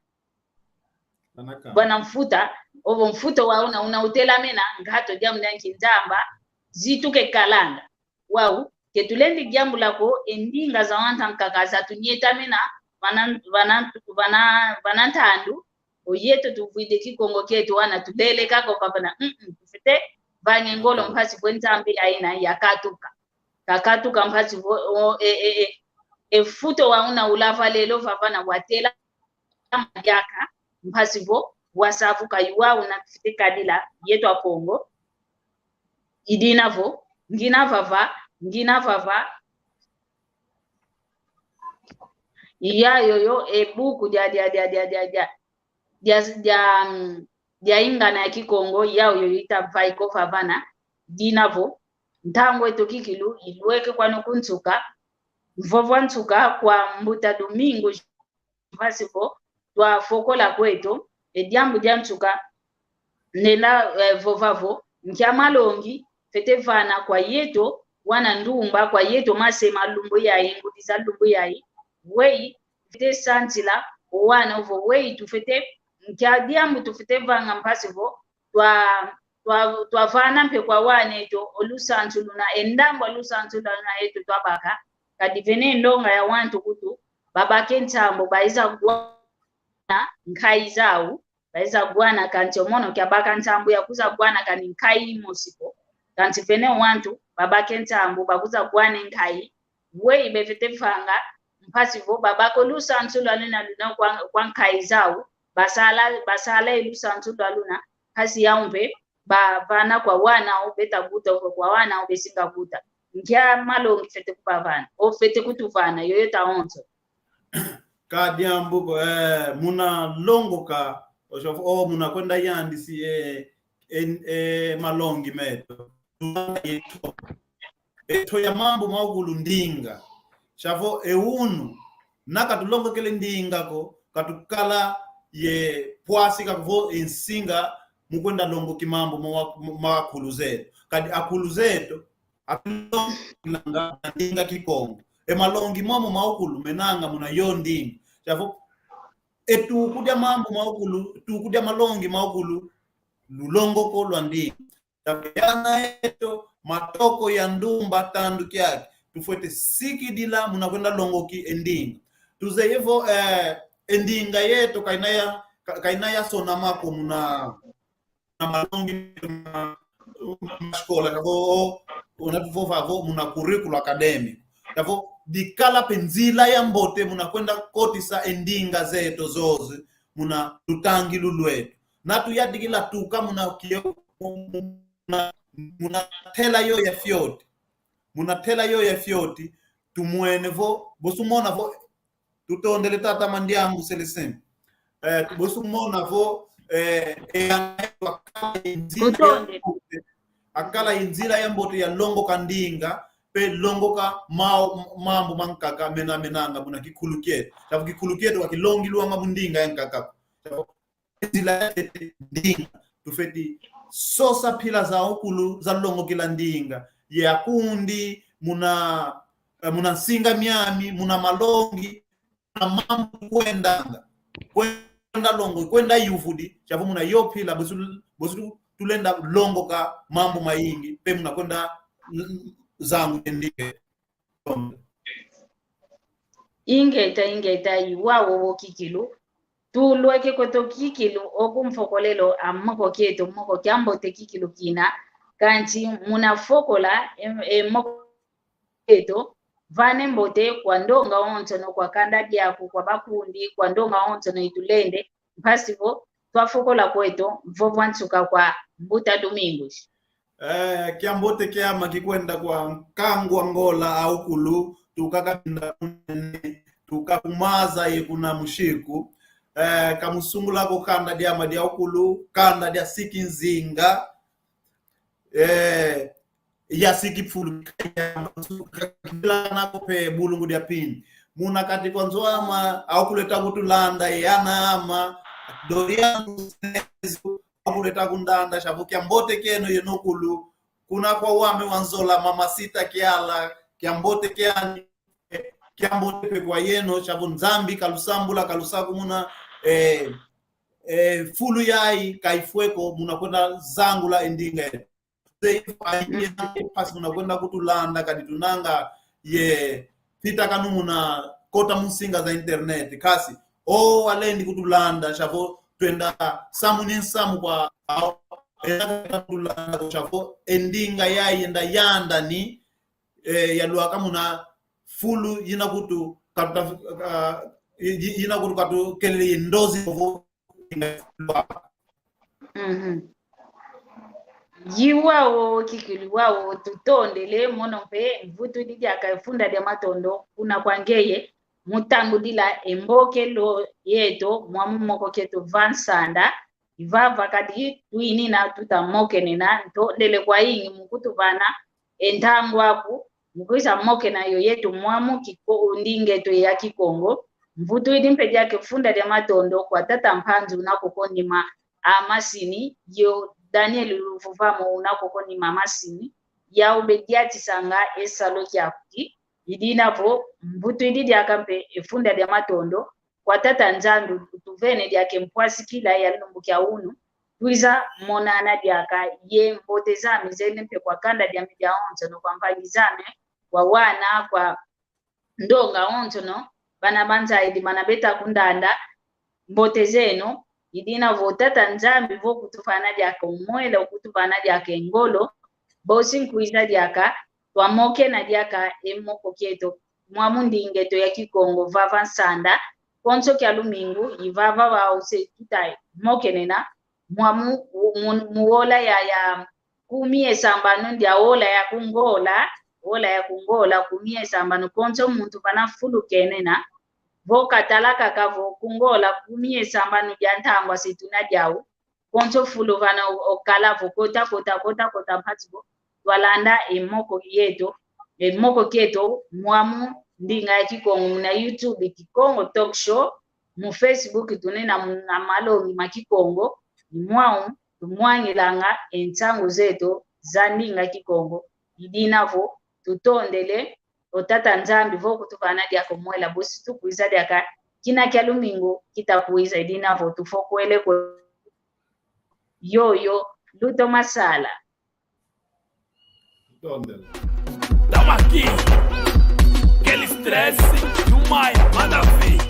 vana mfuta, ovo mfuta wa una, una utelamena, ngato diambu dia nki Nzambi, zitu ke kalanga. Wau, ke tulendi diambula ko, e ndinga za wantu ankaka za tunyetamena, vana, vana, vana, vana ntandu, o yeto tuvwidi Kikongo kieto wana tuleleka ko vavana, mm, mm, tufwete vanga e ngolo mpasi vo e Nzambi ya ina ya katuka. Kakatuka mpasi vo, o, e, e, e, e futo wa una ulava lelo vavana watela madiaka, mpasi vo wasavuka. Yuwa una tufwete kadila yeto Akongo. Idina vo, ngina vava, ngina vava. Iya yoyo, e buku dia, dia, dia, mm, dia ingana ya Kikongo, iya yoyo itavaiko vavana, dina vo, ntangu eto kikilu, ilweke kwani kunsuka, mvovo a nsuka kwa mbuta Domingo, mpasi vo twafokola kweto, e diambu dia nsuka, nenda, eh, vova vo, nkia malongi fwete vana kwa yeto wana ndumba, kwa yeto mase ma lumbu yayi, ngudi za lumbu yayi, weyi fwete sansila o wana ovo, weyi tufwete, nkia diambu tufwete vanga mpasi vo twa, twa, twavana mpe kwa wana eto o lusansu luna, e ndambu a lusansu luna eto twabaka. Kadi vene ndonga ya wantu kutu, babake nsambu, baiza gwana nkayi zau, baiza gwana, kansi o mono kiabaka nsambu ya kwiza gwana kani nkayi imosi ko. Kansi vene wantu, babake nsambu, bakwiza gwana nkayi, weyi befwete vanga mpasi vo babaka o lusansu lwa luna luna kwa, kwa nkayi zau, basala, basala e lusansu lwa luna, mpasi yau mpe bavana kwa wana au beta kuta, kwa wana au besinga kuta. Nkia malongi fwete kubavana, o fwete kutuvana, yoyo tawonso. Ka diambu ko, eh, muna longoka, o, o muna kwenda yandisi, eh, eh, eh, malongi meto. Eto ya mambu maukulu ndinga. Sia vo e unu, na katulongokele ndinga ko, katukala ye pwasi ka vo e nsinga mu kwenda longoki mambu ma, ma, ma akulu zeto. Kadi akulu zeto, atulonga ndinga Kikongo. E malongi momo maukulu menanga muna yo ndinga. Sia vo, e tuku dia mambu maukulu, tuku dia malongi maukulu, lulongoko lwa ndinga. Taviana eto, matoko ya ndumba tandu kiaki, tufwete sikidila muna kwenda longoki e ndinga. Tuzeye vo, eh, e ndinga yeto kaina ya, ka-, kaina yasonama ko muna, na malongi ma, ma escola, ka vo, o, una tuvova vo muna currículo académico. Ka vo, dikala pe nzila yambote muna kwenda kotisa e ndinga zeto zoze muna lutangilu lweto. Na tuyadikila tuka muna kio, muna, muna tela yo ya fioti. Muna tela yo ya fioti, tumwene vo, bosi umona vo, Tutondele tata Mandiangu Celestin. Eh, bosi umona vo, eh, e, wakala inzila ya mbote, akala inzila ya mbote ya longoka ndinga, pe longoka mau-, mambu mankaka mena menanga muna kikulu kieto. Sabu kikulu kieto wakilongilwanga mu ndinga yankaka. Sabu nzila ya ntete ndinga. Tufeti sosa mpila za ukulu za longokela ndinga. Ye akundi muna, eh, muna nsinga miami, muna malongi, muna mambu kwendanga. Kwenda longo, kwenda yuvudi, sabu muna yo mpila, bosi, bosi tu-, tulenda longoka mambu mayingi, pe muna kwenda, mm, zangu ndinga. Ingeta, ingeta, i wau o kikilu. Tulweke kweto kikilu, oku mfokolelo a moko kieto, moko kia mbote kikilu kina. Kansi muna fokola, e, e moko kieto, vane mbote kwa ndonga onsono, kwa kanda diaku, kwa bakundi, kwa ndonga onsono i tulende, mpasi vo twafokola kweto, mvovo a nsuka kwa Mbuta Domingos. Eh, kiambote kiama kikwenda kwa nkangu a Ngola a ukulu, tuka Kabinda Kunene, tuka ku Maza ye kuna Mushiku. Eh, kamusungula ko kanda diama dia ukulu, kanda dia Siki Nzinga, eh, ya Siki Fulu, kila nako pe bulungu dia Pindi. Muna kati kwa nzo ama, a ukulu eta kutulanda, ye ana ama, Dorian, a ukulu eta kundanda, sabu kiambote kieno yeno ukulu, kuna kwa wame wa nzola, Mama Sita Kiala, kiambote kiani, kiambote pe kwa yeno, sabu Nzambi kalusambula, kalusakumuna, eh, eh, fulu yayi, kaifwe ko, muna kwenda zangula e ndinga yeto. Mpasi muna kwenda kutulanda, kadi tunanga ye fitakanu muna kota mu nsinga za internet. Kasi, o walendi kutulanda, sabu twenda samu ni nsamu kwa, enda kutulanda, sabu e ndinga yayi yenda yandani, eh, yalwaka muna fulu yina kutu katuta-, ah, yi-, yi-, yina kutu katukelele ye ndozi vo. Mhm. I wau kikilu wau tutondele, mono mpe mvutudi diaka e funda dia matondo kuna kwa ngeye, mutangudila e mbokelo yeto, mwamu moko kieto va nsanda, i vava kadi twinina tuta mokenena, ntondele kwayingi mu kutuvana e ntangu aku, mu kwiza mokena yo yeto mwamu kiko-, ndinga eto ya Kikongo. Mvutudi mpe diaka e funda dia matondo kwa tata Mpanzu una koko nima a masini, yo Daniel Luvuvamo una koko nima a masini, yau bediatisanga e salu kiaku ki, i dina vo mvutudi diaka mpe e funda dia matondo kwa tata Nzambi utuvene diaka e mpwasikila ya lumbu kia unu, twiza monana diaka ye mbote zame zele mpe kwa kanda diame diawonsono, kwa mpangi zame, kwa wana, kwa ndonga onsono, bana banzaidi, bana beta kundanda, mbote zeno, i dina vo tata Nzambi vo kutuvana diaka o mwela, kutuvana diaka e ngolo, bosi nkwiza diaka twamokena diaka e moko kieto, mwamu ndinga eto ya Kikongo vava nsanda, konso kia lumingu, i vava wau se tuta mokenena, mwamu, mu, mu ola ya, ya kumi ye sambanu ndia ola ya ku Ngola, ola ya ku Ngola, kumi ye sambanu, konso muntu vana fulu kenena, vo katala kaka vo ku Ngola, kumi ye sambanu dia ntangwa se tuna diau, konso fulu vana o-, okala vo kota, kota, kota, kota, mpasi vo twalanda e moko yeto, e moko kieto, mwamu ndinga ya Kikongo, muna YouTube, Kikongo Talk Show, mu Facebook, tunena muna malongi ma Kikongo, i mwau tumwangilanga e nsangu zeto za ndinga Kikongo, i dina vo tutondele o tata Nzambi vo kutuvana diaka o mwela, bosi tukwiza diaka kina kia lumingu kita kwiza, i dina vo tufokwele kwe yoyo, lutoma sala. Tondele. Toma aqui. Aquele stress do mai, manda ver.